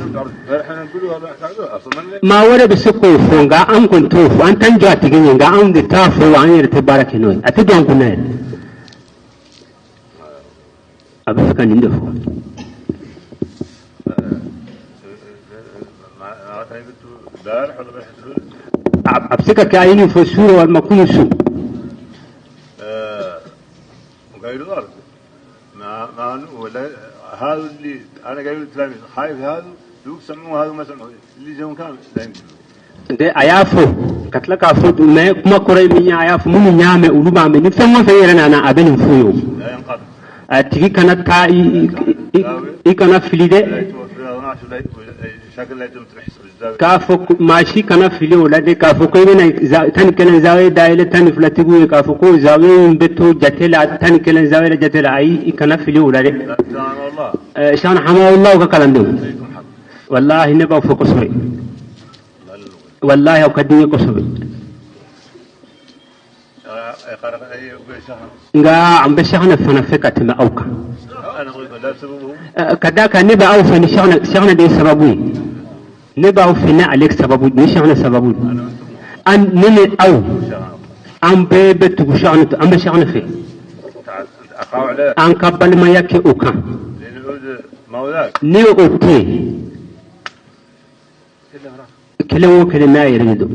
Maa wɛrɛ bɛ se k'o fɔ, nka an kɔni t'o fɔ. An t'an jɔ a tigi ɲɛ, nka anw de t'a fɔ wa an yɛrɛ tɛ baara kɛ n'o ye. A tɛ don an kunna yɛrɛ. A bɛ fɛ ka nin de fɔ. A bɛ se ka kɛ a ye nin fɔ su rɔ walima kunun su. هذا اللي انا قايل للتلاميذ خايف هذا لو سمعوا هذا ما سمعوا اللي جاهم كامل لا يمكن. De a y'a fɔ ka tila k'a fɔ, mais kuma kɔrɔ ye min ye, a y'a fɔ minnu y'a mɛn, olu b'a mɛn. Ni fɛn o fɛn yɛrɛ nana, a bɛ nin f'u ye. O a tigi kana taa i kana fili dɛ, k'a fɔ maa si kana fili o la dɛ, k'a fɔ ko i bɛna 11 zawiya dayɛlɛ 12 tigiw ye, k'a fɔ ko zawiya in bɛ to jate la, 11 zawiya la jate la. Ayi, i kana fili o la dɛ. Shana hamawullahu ka kalandenw, wallahi ne b'aw fɔ kosɛbɛ, wallahi aw ka di n ye kosɛbɛ. Nka an bɛ Shana fana fɛ ka tɛmɛ aw kan, ka d'a kan ne bɛ aw fɛ ni Shana de ye sababu ye. Ne b'aw fɛ ni ale sababu, ni Shana sababu ye. An ne ni aw, an bɛɛ bɛ tugu Shana, an bɛ Shana fɛ, an ka balimaya kɛ o kan. Ni o tɛ kelen o kelen n'a yɛrɛ de don.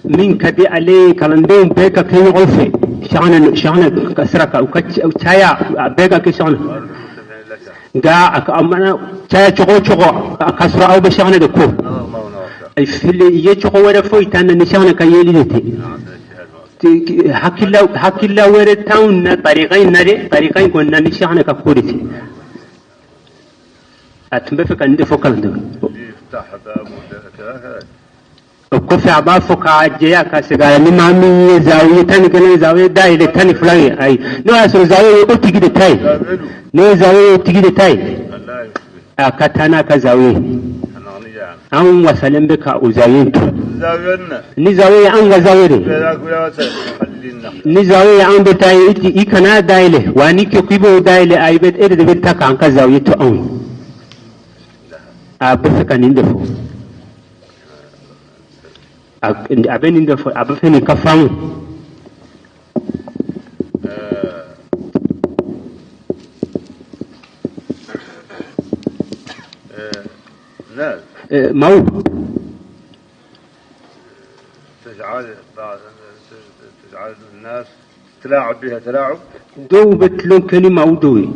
Min ka di ale ye, kalandenw bɛɛ ka kɛ ɲɔgɔn fɛ, Shana ka sira kan, u ka caya, a bɛɛ ka kɛ Shana. Nka a mana caya cogo o cogo, a ka sɔrɔ aw bɛ Shana de ko. Fili ye cogo wɛrɛ foyi t'an na ni Shana ka yeli de tɛ. Hakilila wɛrɛ t'anw na tariqa in na dɛ, tariqa in kɔni na ni Shana ka ko de tɛ. A tun bɛ fɛ ka nin de fɔ kalandenw. O kɔfɛ a b'a fɔ k'a jɛya ka segin a la, ni maa min ye zawiya 11 zawiya dayɛlɛ 12 ye, ayi, n'o y'a sɔrɔ zawiya ye o tigi de ta ye, n'o ye zawiya ye o tigi de ta ye, a ka taa n'a ka zawiya ye. An wasalen bɛ ka o zawiya to. Ni zawiya ye an ka zawiya de, ni zawiya ye an bɛ taa ye, i kana dayɛlɛ wa n'i ko k'i b'o dayɛlɛ, ayi, e de bɛ taa k'an ka zawiya to anw ye. A bɛ fɛ ka nin de fɔ, a bɛ nin de fɔ, a bɛ fɛ nin ka faamu. Maaw dɔw bɛ tulon kɛ ni maaw dɔw ye.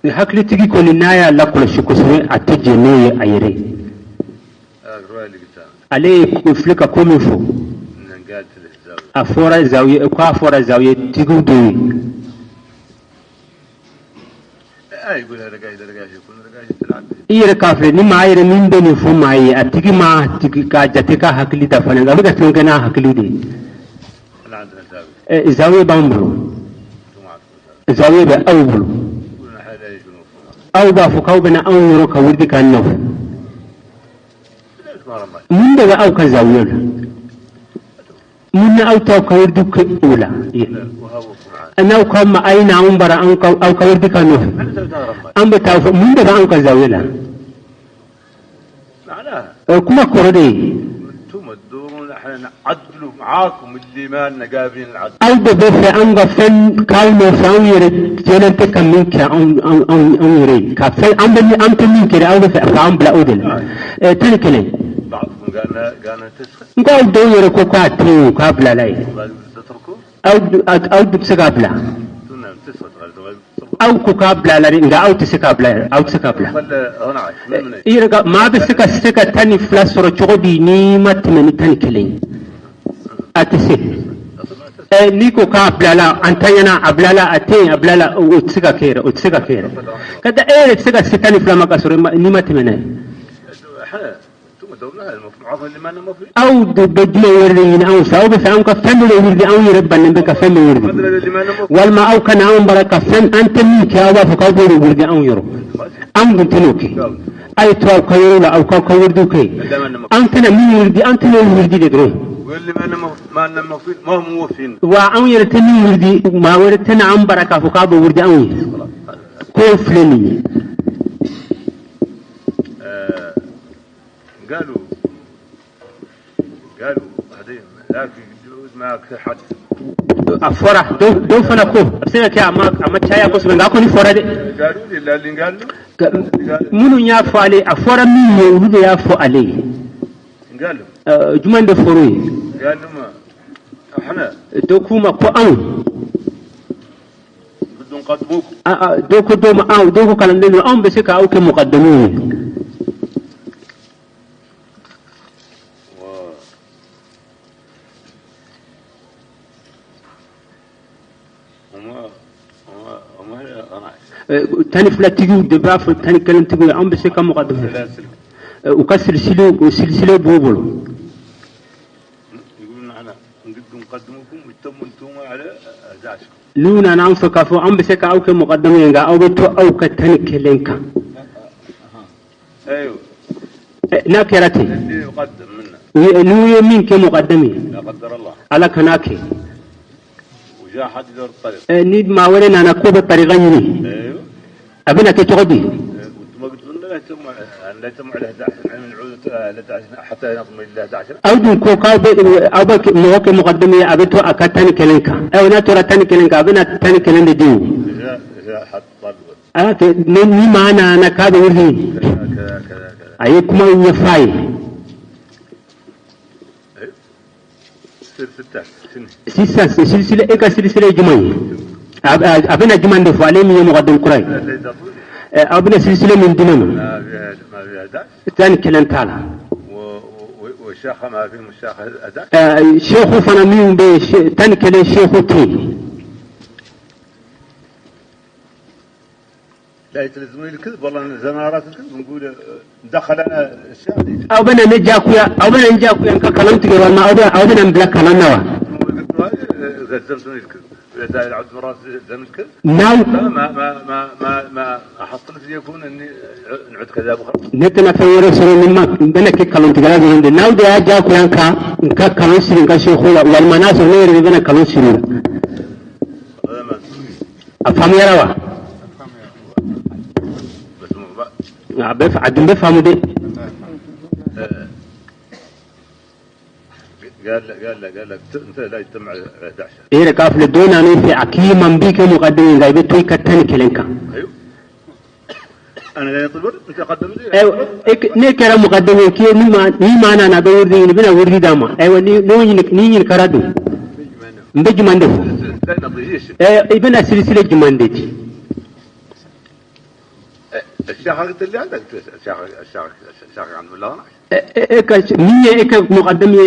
Ni hakilitigi kɔni n'a y'a lakɔlɔsi kosɛbɛ, a tɛ jɛn n'o ye a yɛrɛ ye. Ale ye filɛ ka ko min fɔ, a fɔra zawiya k'a fɔra zawiya tigiw dɔw ye. I yɛrɛ k'a filɛ, ni maa yɛrɛ min bɛ nin fɔ maa ye, a tigi ma tigi k'a jate k'a hakili dafalen, a bɛ ka tulon kɛ n'a hakili de ye. Zawiya b'an bolo, zawiya bɛ aw bolo, aw b'a fɔ k'aw bɛna anw yɔrɔ ka wurudi k'an nɔfɛ. Mun de bɛ aw ka zawiya la? Mun na aw t'aw ka wurudi kɛ o la? N'aw ko ma a ye na anw bara, aw ka wurudi k'an nɔfɛ, an bɛ taa fɔ mun de bɛ anw ka zawiya la? Kuma kɔrɔ de ye, aw de bɛ fɛ an ka fɛn k'aw nɔfɛ, anw yɛrɛ jɛlen tɛ ka min kɛ anw yɛrɛ ye, ka fɛn an bɛ an tɛ min kɛ, aw bɛ fɛ k'an bila o de la. 11, n ko aw dɔw yɛrɛ ko k'a tɛ yen, k'a bilala yen, aw bɛ se k'a bila. Aw ko k'a bila la dɛ, nka aw tɛ se k'a bila yɛrɛ, aw tɛ se k'a bila. I yɛrɛ ka maa bɛ se ka 12 sɔrɔ cogo di n'i ma tɛmɛ ni 11 ye? A tɛ se. N'i ko k'a bilala, an tanyana, a bilala, a tɛ yen, a bilala, o tɛ se ka kɛ yɛrɛ, o tɛ se ka kɛ yɛrɛ. Ka da e yɛrɛ tɛ se ka se 12 ma ka sɔrɔ n'i ma tɛmɛ n'a ye. Aw de bɛ jumɛn wɛrɛ de ɲini anw fɛ? Aw bɛ fɛ anw ka fɛn dɔ de wurudi, anw yɛrɛ bannen bɛ ka fɛn min wurudi, walima aw ka na anw bara ka fɛn an tɛ min kɛ, aw b'a fɔ k'aw b'o de wurudi anw yɔrɔ. An dun tɛ n'o kɛ. A ye to aw ka yɔrɔ la, aw k'aw ka wurudiw kɛ. An tɛna min wurudi, an tɛna o wurudi de dɔrɔn. واللي ما لنا موفين ما هم موفين. Wa anw yɛrɛ tɛ min wurudi, maa wɛrɛ tɛ na an bara k'a fɔ k'a bɛ wurudi anw ye. K'o filɛ nin ye. آه، قالوا قالوا هذين لكن يجوز معك حد. A fɔra dɔw dɔw fana ko a bɛ se ka kɛ a ma caya kosɛbɛ, nka a kɔni fɔra dɛ. قالوا لي لا اللي قال له. Minnu y'a fɔ ale, a fɔra min ye, olu de y'a fɔ ale ye. قال له. Jumɛn de fɔr'o ye? قال لهم احنا Dɔ k'u ma ko anw بدهم نقدموكم. Dɔw ko dɔw ma anw, dɔw ko kalanden don, anw bɛ se k'aw kɛ mukadamuw ye. و وما وما وما هي 12. 12 tigiw de b'a fɔ 11 tigiw ye anw bɛ se ka mukadamu. سلاسل. U ka silisilew, o silisilew b'u bolo. يقولون احنا نقدم نقدموكم وتموا انتم على 11. N'u nana an fɛ k'a fɔ an bɛ se k'aw kɛ mukadamu ye, nka aw bɛ to aw ka 11 kan. ايوه. N'a kɛra ten, اللي يقدم منا. N'u ye min kɛ mukadamu ye, لا قدر الله. Ala kan'a kɛ. وجاء حد يدور الطريق. Ni maa wɛrɛ nana k'o bɛ tariqa ɲini, ايوه. a bɛna kɛ cogo di? وانتم ما قلتوا لنا لا يتم لا يتم على 11 من العودة لا 11 حتى ينظم الى 11. Aw dun ko k'aw bɛ aw bɛ mɔgɔ kɛ mukadamu ye, a bɛ to a ka 11 kan. Ayiwa, n'a tora 11 kan, a bɛna 11 de di o. جاء حد طالب. Ala kɛ ni maa nana k'a bɛ wuli, كذا كذا كذا كذا. a ye kuma ɲɛf'a ye. ايوه، سلسلة شنو؟ Sisan silsila, e ka silsila ye jumɛn ye? A bɛna jumɛn de fɔ ale min ye mukadamu kura ye? اللي تعطوني. Aw bɛna silsila min di ne ma, ما فيها ما فيها 11. 11 t'a la. والشاخة ما فيهم الشاخة 11. Seku fana min bɛ yen, 11 seku tɛ yen. لا يتلزموني الكذب والله زنارات الكذب نقول ندخل انا الشاخ. Aw bɛna ne diyagoya, aw bɛna n diyagoya n ka kalan tigɛ, walima aw bɛna n bila kalan na wa? لزمتوني الكذب اذا العبد مرات لزم الكذب. N'aw لا ما ما ما ما ما احصلت يكون اني نعد كذاب وخلاص. Ne tɛna fɛn wɛrɛ sɔrɔ ni ma n bɛna kɛ kalontigɛla dɔrɔn de. N'aw de y'a diyagoya n kan n ka kalon siri n ka seku la, walima n'a sɔrɔ ne yɛrɛ de bɛna kalon siri o la. هذا ما A faamuyara wa? بس مو A bɛ a dun bɛ faamu dɛ. قال لك انت لا يتم على 11. E yɛrɛ k'a filɛ, don na fɛ a k'i man b'i kɛ mɔgɔden ye, nka i bɛ to i ka 11 kan. ايوه، انا لا يطلب انت قدم لي. Ayiwa, ne kɛra mɔgɔden ye k'i ni maa nana a bɛ wurudi ɲini, i bɛna wurudi d'a ma. Ayiwa, ni n'o ɲini n'i ɲininkara dun, n bɛ jumɛn de fɔ? لا نعطيه I bɛna silisile jumɛn de di? الشيخ قلت اللي عندك الشيخ الشيخ الشيخ عبد الله 12. E ka min ye e ka mɔgɔden ye,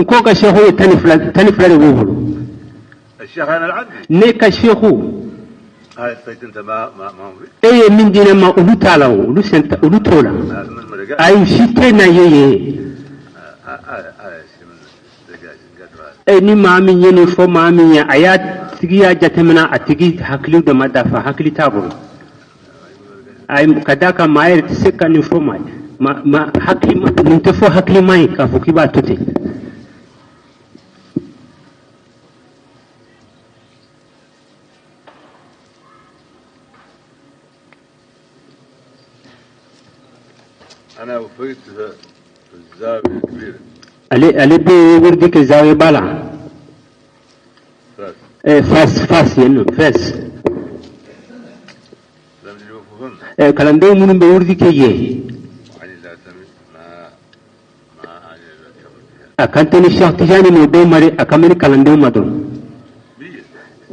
n ko ka seku ye 12, 12 de b'o bolo. الشيخ انا اللي عندي. Ne ka seku, هاي الصيد انت ما ما ما هو فيه. e ye min di ne ma, olu t'a la o, olu sen t'a olu t'o la. ما من مرقع. Ayi, si tɛ na ye ye. هذا هذا شيء من دقاج قدر. Ni maa min ye nin fɔ maa min ye, a y'a tigi y'a jateminɛ, a tigi hakili dɔ ma dafa, hakili t'a bolo. Ayi, ka d'a kan maa yɛrɛ tɛ se ka nin fɔ maa ye ma ma hakili ma nin tɛ fɔ hakilima ye k'a fɔ k'i b'a to ten. انا وفيت في الزاويه الكبيره. Ale bɛ wurudi kɛ zawiya ba la. فاس. Fas yen nɔ, Fes. لم يوفهم. Kalandenw minnu bɛ wurudi kɛ yen, وعلي لا تمي ما ما علي لا تمي. A kan tɛ ni Cheikh Tijani n'o denw ma dɛ, a kan bɛ ni kalandenw ma dɔrɔn. بي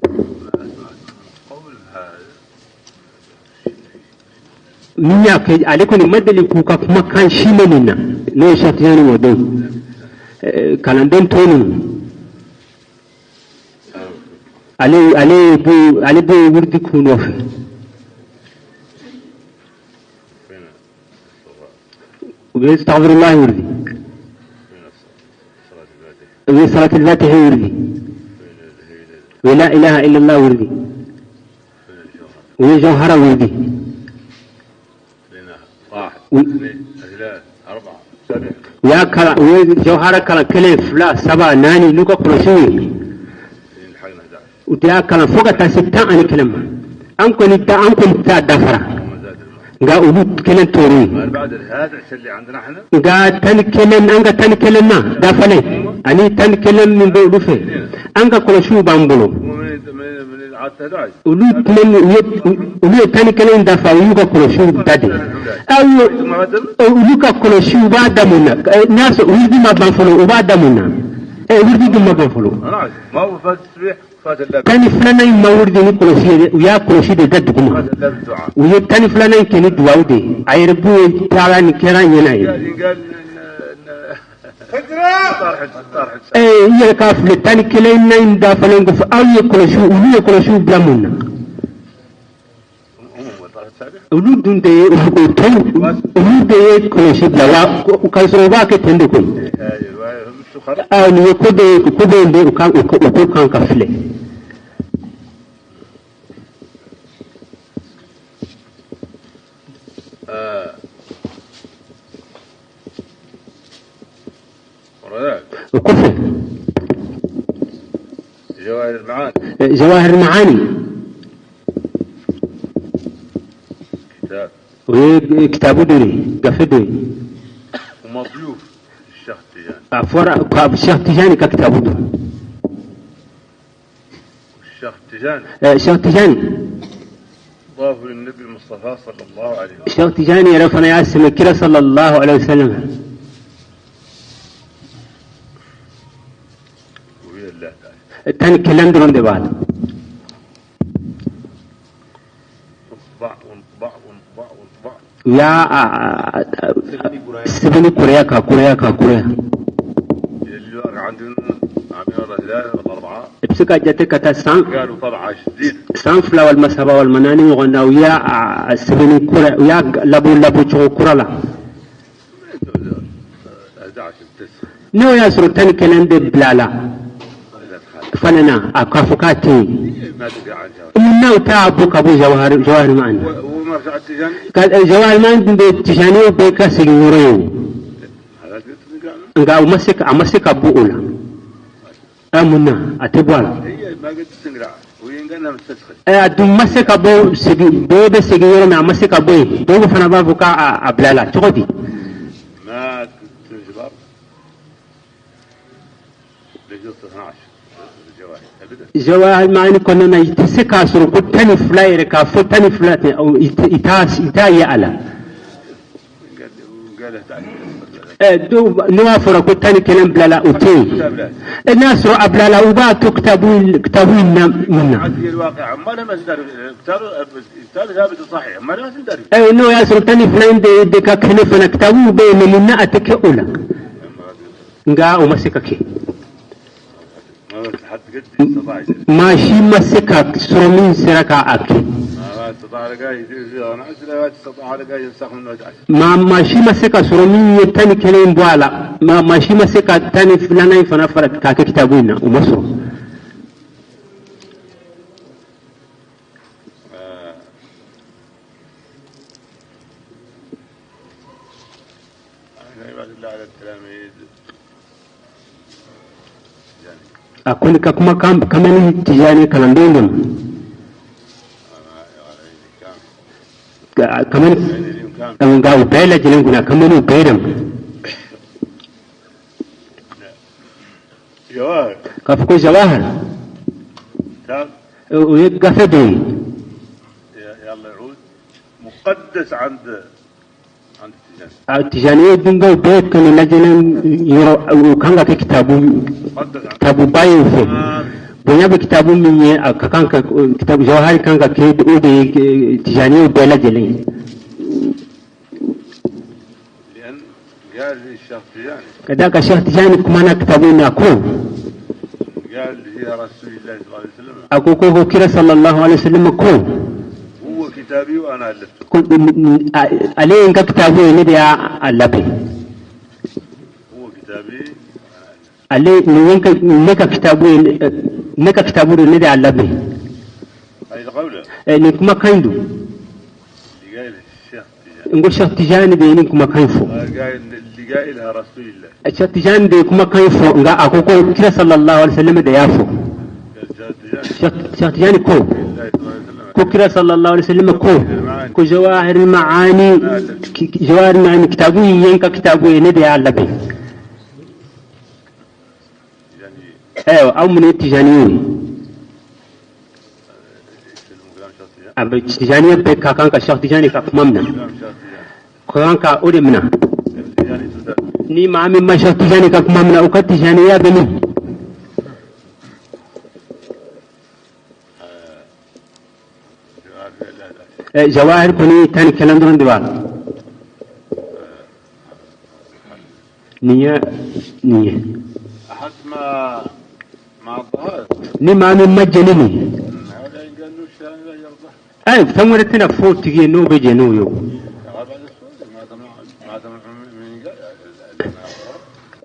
ما اسمع قول هذا. Min y'a kɛ, ale kɔni ma deli k'u ka kumakan si mɛn nin na, n'o ye Cheikh Tijani n'o denw, kalanden tɔ ninnu, ale bɛ wurudi k'u nɔfɛ. فين الصلاة؟ U bɛ astaghfirullah wurudi. فين صلاة الفاتحة؟ U bɛ salatul fatihi wurudi. فين الهيلة؟ U bɛ la ilaha illallah wurudi. فين الجوهر؟ U bɛ jawhara wurudi. فين واحد اثنين ثلاثة أربعة سبعة. U y'a kalan, u ye jawhara kalan kelen, fila, saba, naani n'u ka kɔlɔsiw ye. U y'a kalan fo ka taa se 11 ma. An kɔni ta, an kɔni t'a dafara, nka olu kelen tor'u ye. Nka 11, an ka 11 na dafalen ani 11 min bɛ olu fɛ, an ka kɔlɔsiw b'an bolo. Olu tun olu ye 11 dafa, u y'u ka kɔlɔsiw da de. Aw olu ka kɔlɔsiw b'a da mun na? N'a sɔrɔ wurudi ma ban fɔlɔ, u b'a da mun na? Wurudi dun ma ban fɔlɔ. 12nan in ma wurudi ni kɔlɔsi ye, u y'a kɔlɔsi de da duguma. U ye 12nan in kɛ ni duwawu de ye. A yɛrɛ b'u ye taala nin kɛra ɲɛna ye. I yɛrɛ k'a filɛ, 11 na in dafalen kɔfɛ, aw ye kɔlɔsiw, olu ye kɔlɔsiw bila mun na? Olu dun de ye o tɔw, olu de ye kɔlɔsi bila wa, k'a sɔrɔ u b'a kɛ ten de koyi. Nin ye ko dɔ ye, ko dɔ bɛ u kan, o ko kan ka filɛ. O kɔfɛ, Jawahir Maani, o ye kitabu dɔ de ye, gafe dɔ ye. A fɔra ka Cheikh Tijani ka kitabu don. Cheikh Tijani, Cheikh Tijani yɛrɛ fana y'a sɛmɛ kira sallallahu alaihi wasallam. 11 dɔrɔn de b'a la. U y'a sɛbɛnni kuraya ka kuraya ka kuraya. I bɛ se ka jate ka taa san 2 walima 3 walima 4 ɲɔgɔn na, u y'a sɛbɛnni kura, u y'a labɔ labɔ cogo kura la. N'o y'a sɔrɔ 11 de bila la fana na, a k'a fɔ k'a tɛ yen. N'aw t'a bɔ ka bɔ Jawahir Maani, Jawahir Maani dun bɛ Tijaniw bɛɛ ka segin yɔrɔ ye o, nka u ma se, a ma se ka bɔ o la. A mun na a tɛ bɔ a la? A dun ma se ka bɔ segin, dɔw bɛ segin yɔrɔ min, a ma se ka bɔ yen. Dɔw fana b'a fɔ k'a bila la cogo di? Jawahir Maani kɔnɔna na, i tɛ se k'a sɔrɔ ko 12 yɛrɛ, k'a fɔ 12 tɛ, i t'a ye a la. Dɔw n'o y'a fɔra ko 11 bilala, o tɛ yen. N'a sɔrɔ a bilala, u b'a to kitabu in na mun na? N'o y'a sɔrɔ 12 in de ka kɛnɛ fana, kitabu bɛ yen, mɛ mun na a tɛ kɛ o la? Nka o ma se ka kɛ. Maa si ma se ka sɔrɔ min sera k'a kɛ. Maa si ma se ka sɔrɔ min ye 11 in bɔ a la. Maa si ma se ka 12nan in fana fara k'a kɛ kitabu in na, o ma sɔrɔ. A kɔni ka kuma kamalen Tijani kalandenw de ma, kamalen nka u bɛɛ lajɛlen kunna, kamalen bɛɛ de ma. K'a fɔ ko Jawahir, o ye gafe dɔ ye. Tijaniye dungaw bɛɛ kɔni lajɛlen yɔrɔ, o kan ka kɛ kitabuba ye u fɛ. Bonya bɛ kitabu min ye, a ka kan ka kitabu Jawahari kan ka kɛ o de ye Tijaniyew bɛɛ lajɛlen ye. Ka d'a kan Cheikh Tijani kumana kitabu in na ko a ko ko kira sallallahu alaihi wasallam ko ale ye n ka kitabu ye, ne de y'a labɛn. Ale nin ye ne ka kitabu ye, ne ka kitabu don, ne de y'a labɛn. Nin kumakan in don, n ko Cheikh Tijani de ye nin kumakan in fɔ. قايل اللي قايلها رسول الله. Cheikh Tijani de kuma kan fɔ, nka a ko ko kira sallallahu alaihi wasallam de y'a fɔ. Cheikh Tijani ko ko kira sallallahu alaihi wasallam ko ko jawahir maani, jawahir maani kitabu yanka kitabu ye, ne de y'a labɛn. يعني Ayiwa, aw mun ye Tijani ye? يسلموا كلام شيخ تيجاني. A bɛ Tijaniya bɛɛ ka kan ka Cheikh Tijani ka kuma minɛ. كلام شيخ تيجاني. Ka kan ka o de minɛ. تيجاني تدل. Ni maa min ma Cheikh Tijani ka kuma minɛ, o ka Tijaniya bɛ min? جواب لا لا. Jawahir kɔni 11 dɔrɔn de b'a la. Nin ye nin ye. أحد ما الظهر. Ni maa min ma jɛni nin هذا إن قال له الشان لا يرضى. fɛn wɛrɛ tɛna fɔ o tigi ye n'o bɛ jɛn n'o ye o. قال بعد السؤال ما تمنع من قال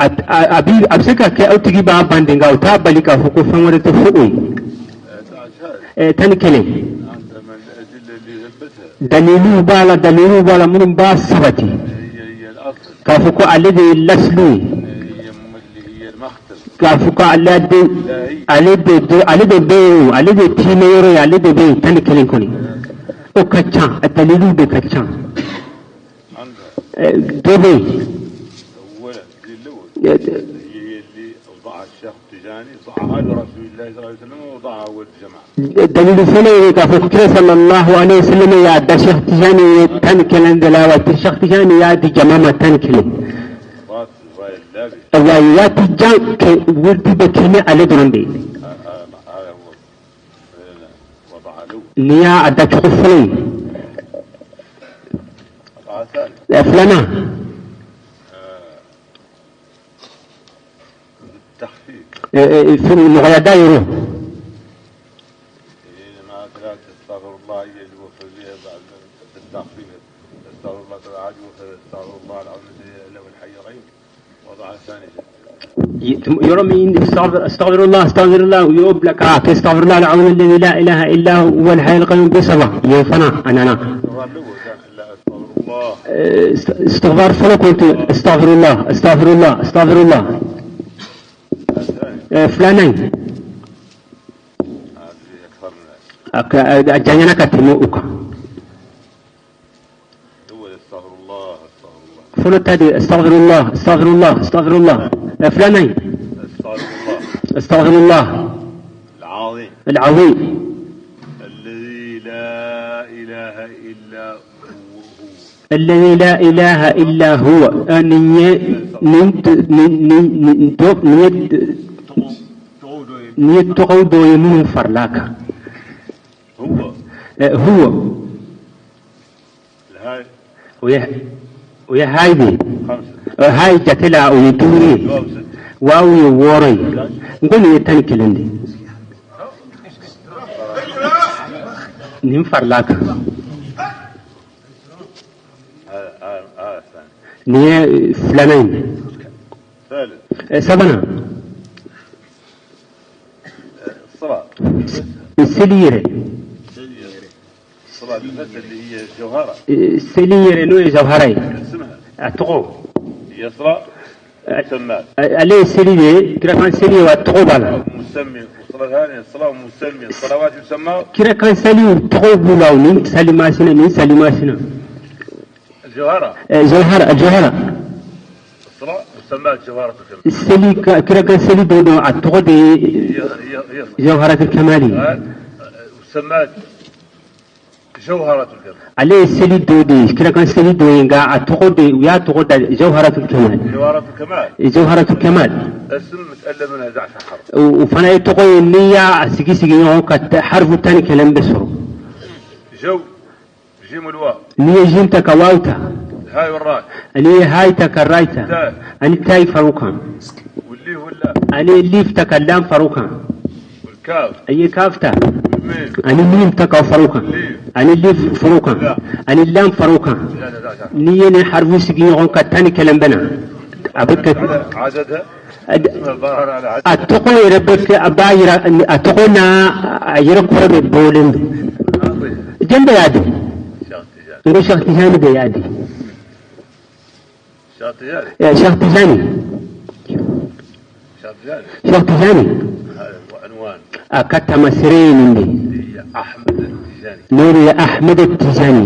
ما يرضى. A bi a bɛ se ka kɛ aw tigi b'a ban de, nka o t'a bali k'a fɔ ko fɛn wɛrɛ tɛ fo o ye. تعال. 11. أنت من الأدلة اللي ثبتها. Daliluw b'a la, daliluw b'a la minnu b'a sabati. هي هي الأصل. K'a fɔ ko ale de ye lasulu ye. هي اللي هي المختم. K'a fɔ ko ale de ale de ale de bɛ yen o, ale de tiimɛ yɔrɔ ye, ale de bɛ yen 11 kɔni, o ka ca, a daliluw de ka ca. عندها. Dɔ bɛ yen. أولا دي الأول. هي هي اللي وضعها الشيخ التجاني، وضعها لرسول الله صلى الله عليه وسلم، ووضعها هو الجماعة. Dalilu fɔlɔ ye k'a fɔ kira sallallahu alaihi wasallam y'a da Cheikh Tijani ye 11 de la, wa Cheikh Tijani y'a di jama ma 11. ضات الرأي اللابي. Wa waati jan kɛ wurudi bɛ kɛ ni ale dɔrɔn de ye. هذا هو وضعها الأول. Nin y'a da cogo fɔlɔ ye. وضعها الثاني. Filanan. التخفيف. Fɛn nɔgɔya da yɔrɔ. يعني ما ثلاثة استغفر الله هي اللي وفى بها بعد التخفيف، استغفر الله تعالى وفى استغفر الله العظيم الذي له الحي القيوم، وضعها الثاني. Yɔrɔ min astaghfirullah astaghfirullah, u y'o bila k'a kɛ astaghfirullah al-azim alladhi la ilaha illa huwa al-hayy al-qayyum bi saba yen fana a nana. استغفر الأول كان لا استغفر الله. Istighfar fɔlɔ kun tɛ astaghfirullah astaghfirullah astaghfirullah. الثاني. Filanan. هذا فيه أكثر من ذلك. A janyana ka tɛmɛ o kan. الأول استغفر الله استغفر الله. Fɔlɔ ta de astaghfirullah astaghfirullah astaghfirullah. Filanan. استغفر الله. Astaghfirullah. العظيم. العظيم. الذي لا إله إلا هو هو. الذي لا إله إلا هو nin ye nin nin nin nin dɔ nin ye تعود nin ye tɔgɔw dɔw ye minnu faral'a kan. هو. Huwa. الهاي. O ye hayi de ye. خمسة. Hayi jate la, o ye duuru ye. جواب ستة. Waaw ye wɔɔrɔ ye. N ko nin ye 11 de ye, nin faral'a kan. هذا هذا هذا الثاني. Nin ye filanan ye. ثالث. Sabanan. الصلاة. Seli yɛrɛ. الصلاة بالنفس اللي هي جوهرة. Seli yɛrɛ n'o ye jawhara ye. اسمها. A tɔgɔ. هي صلاة مسماة. Ale ye seli de ye, kirakan seli ye, wa tɔgɔ b'a la. مسمي والصلاة هذه الصلاة مسمي الصلوات يسمى. Kirakan seliw tɔgɔ b'u la, o ni sali masina ni sali masina. الجوهرة. Jawhara, jawhara. الصلاة مسماة جوهرة الكمال. Seli kirakan seli dɔ don, a tɔgɔ de ye. هي هي هي Jawharatul kamali. مسماة جوهرة الكمال. Ale ye seli dɔ de ye, kirakan seli dɔ ye, nka a tɔgɔ de u y'a tɔgɔ da jawharatul kamal. جوهرة الكمال. Jawharatul kamal. اسم متألف منها 11 حرف. O fana ye tɔgɔ ye, n'i y'a sigi sigi ɲɔgɔn kan, harifu 11 bɛ sɔrɔ. جو جيم الواو. N'i ye jim ta ka waaw ta. الهاء والراء. Ani ye hayi ta ka ray ta, ani tayi far'u kan. والليف واللام. Ani ye lif ta ka lam far'u kan. والكاف. A ye kaf ta. والميم. Ani mim ta ka far'u kan, ani lif far'u kan, ani lam far'u kan. لا لا لا. N'i ye nin harifu sigi ɲɔgɔn kan, 11 bɛ na a bɛ kɛ. على عددها اسمها الظاهر على عدد. A tɔgɔ yɛrɛ bɛ kɛ, a b'a yira a tɔgɔ n'a a yɛrɛ kɔrɔ bɛ bɔlen don. عظيم. Jɔn de y'a di? شيخ التجاني. N ko Cheikh Tijani de y'a di. الشيخ Cheikh Tijani. Cheikh Tijani a ka taamasere ye nin de ye. N'o de ye Ahmed Tijani,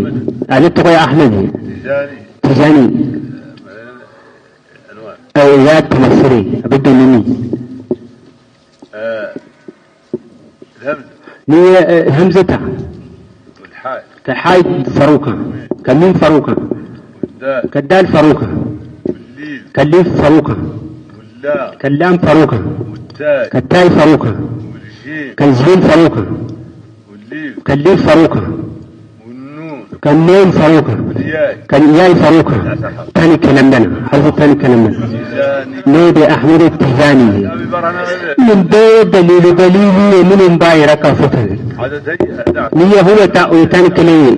ale tɔgɔ ye Ahmed Tijani. O y'a taamasere, a bɛ dɔn ni min. N'i ye hamza ta ka hayi fara o kan, ka mim fara o kan, ka dal fara o kan, ka lif fara o kan, ka lam fara o kan, ka tayi fara o kan, ka jim fara o kan, ka lif fara o kan, ka nun fara o kan, ka yayi fara o kan, 11 bɛna, harfu 11 bɛna. N'o de Ahmed Tijani ye. Nin bɛɛ ye dalilu dalilu ye minnu b'a yira k'a fɔ tan. N'i ye huwa ta, o ye 11 ye.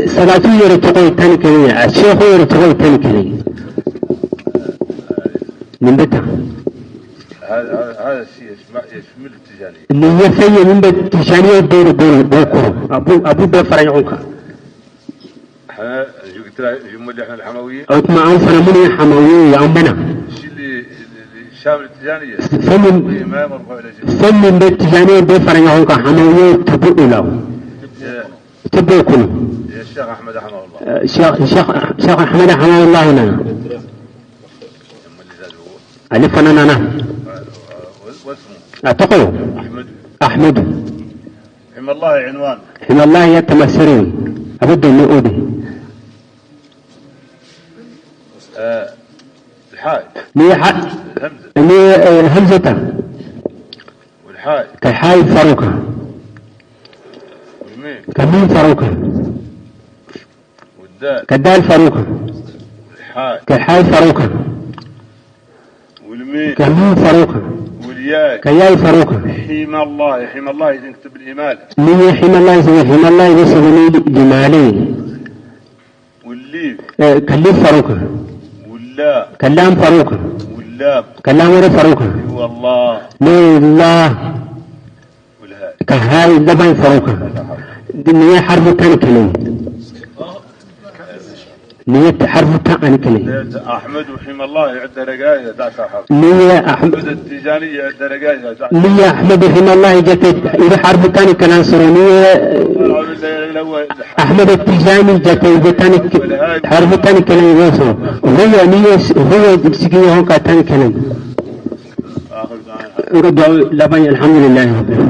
Salatu yɛrɛ tɔgɔ ye 11 ye, a sehu yɛrɛ tɔgɔ ye 11 ye. Nin bɛ tan. Nin ye fɛn ye min bɛ Tijaniya bɛɛ de b'o kɔrɔ, a b'u bɛɛ fara ɲɔgɔn kan. O tuma an fana minnu ye hamawiye ye, an bɛna fɛn min bɛ Tijaniya bɛɛ fara ɲɔgɔn kan, hamawiye tɛ bɔ o la, o tɛ bɔ o kɔnɔ. Cheikh Ahmed Hamawullah nana, ale fana nana, a tɔgɔ Ahmedu. Himallahi ya taamasere, a bɛ dɔn ni o de. Ni ye hamza ta ka hayi fara o kan, ka mim fara o kan, ka dal fara o kan, ka hayi fara o kan, ka mim fara o kan, ka yayi fara o kan. Ni ye himallahi sɛbɛn, himallahi bɛ sɛbɛn ni jimale ye. Ka lif fara o kan, ka lam fara o kan, ka lam wɛrɛ fara o kan, n'o ye la, ka hayi laban fara o kan. Nin ye harfu 11 ye. Nin ye harfu 11. Ni ye Ahmed Himallahi jate, i bɛ harfu 11 sɔrɔ. Ni ye Ahmed Tijani jate, i bɛ harfu 11 i b'o sɔrɔ. Huwa, ni ye huwa sigi ɲɔgɔn kan, 11. N ka duwawu laban ye alhamdulilayi rabbil.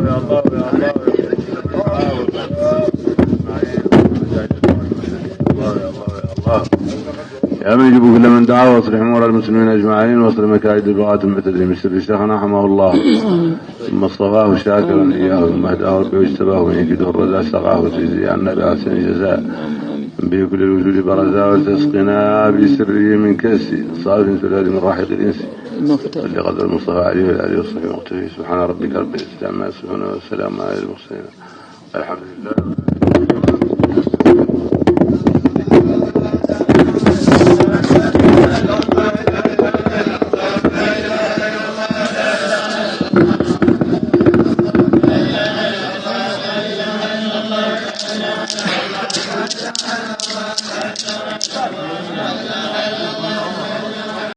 يا من يجيب كل من دعا، واصلح امور المسلمين اجمعين، واصلح مكائد البغاة المعتدين بسر شيخنا حماه الله، ثم اصطفاه شاكرا اياه، ثم هداه ربه واجتباه، ومن يكده الرزا سقاه، وتجزي عنا باحسن جزاء به كل الوجود برزا، وتسقنا بسره من كأس صاف سلال من راحة الانس لقدر المصطفى عليه والآله وصحبه المقتفي. سبحان ربك رب العزة عما يصفون، والسلام على المرسلين، الحمد لله.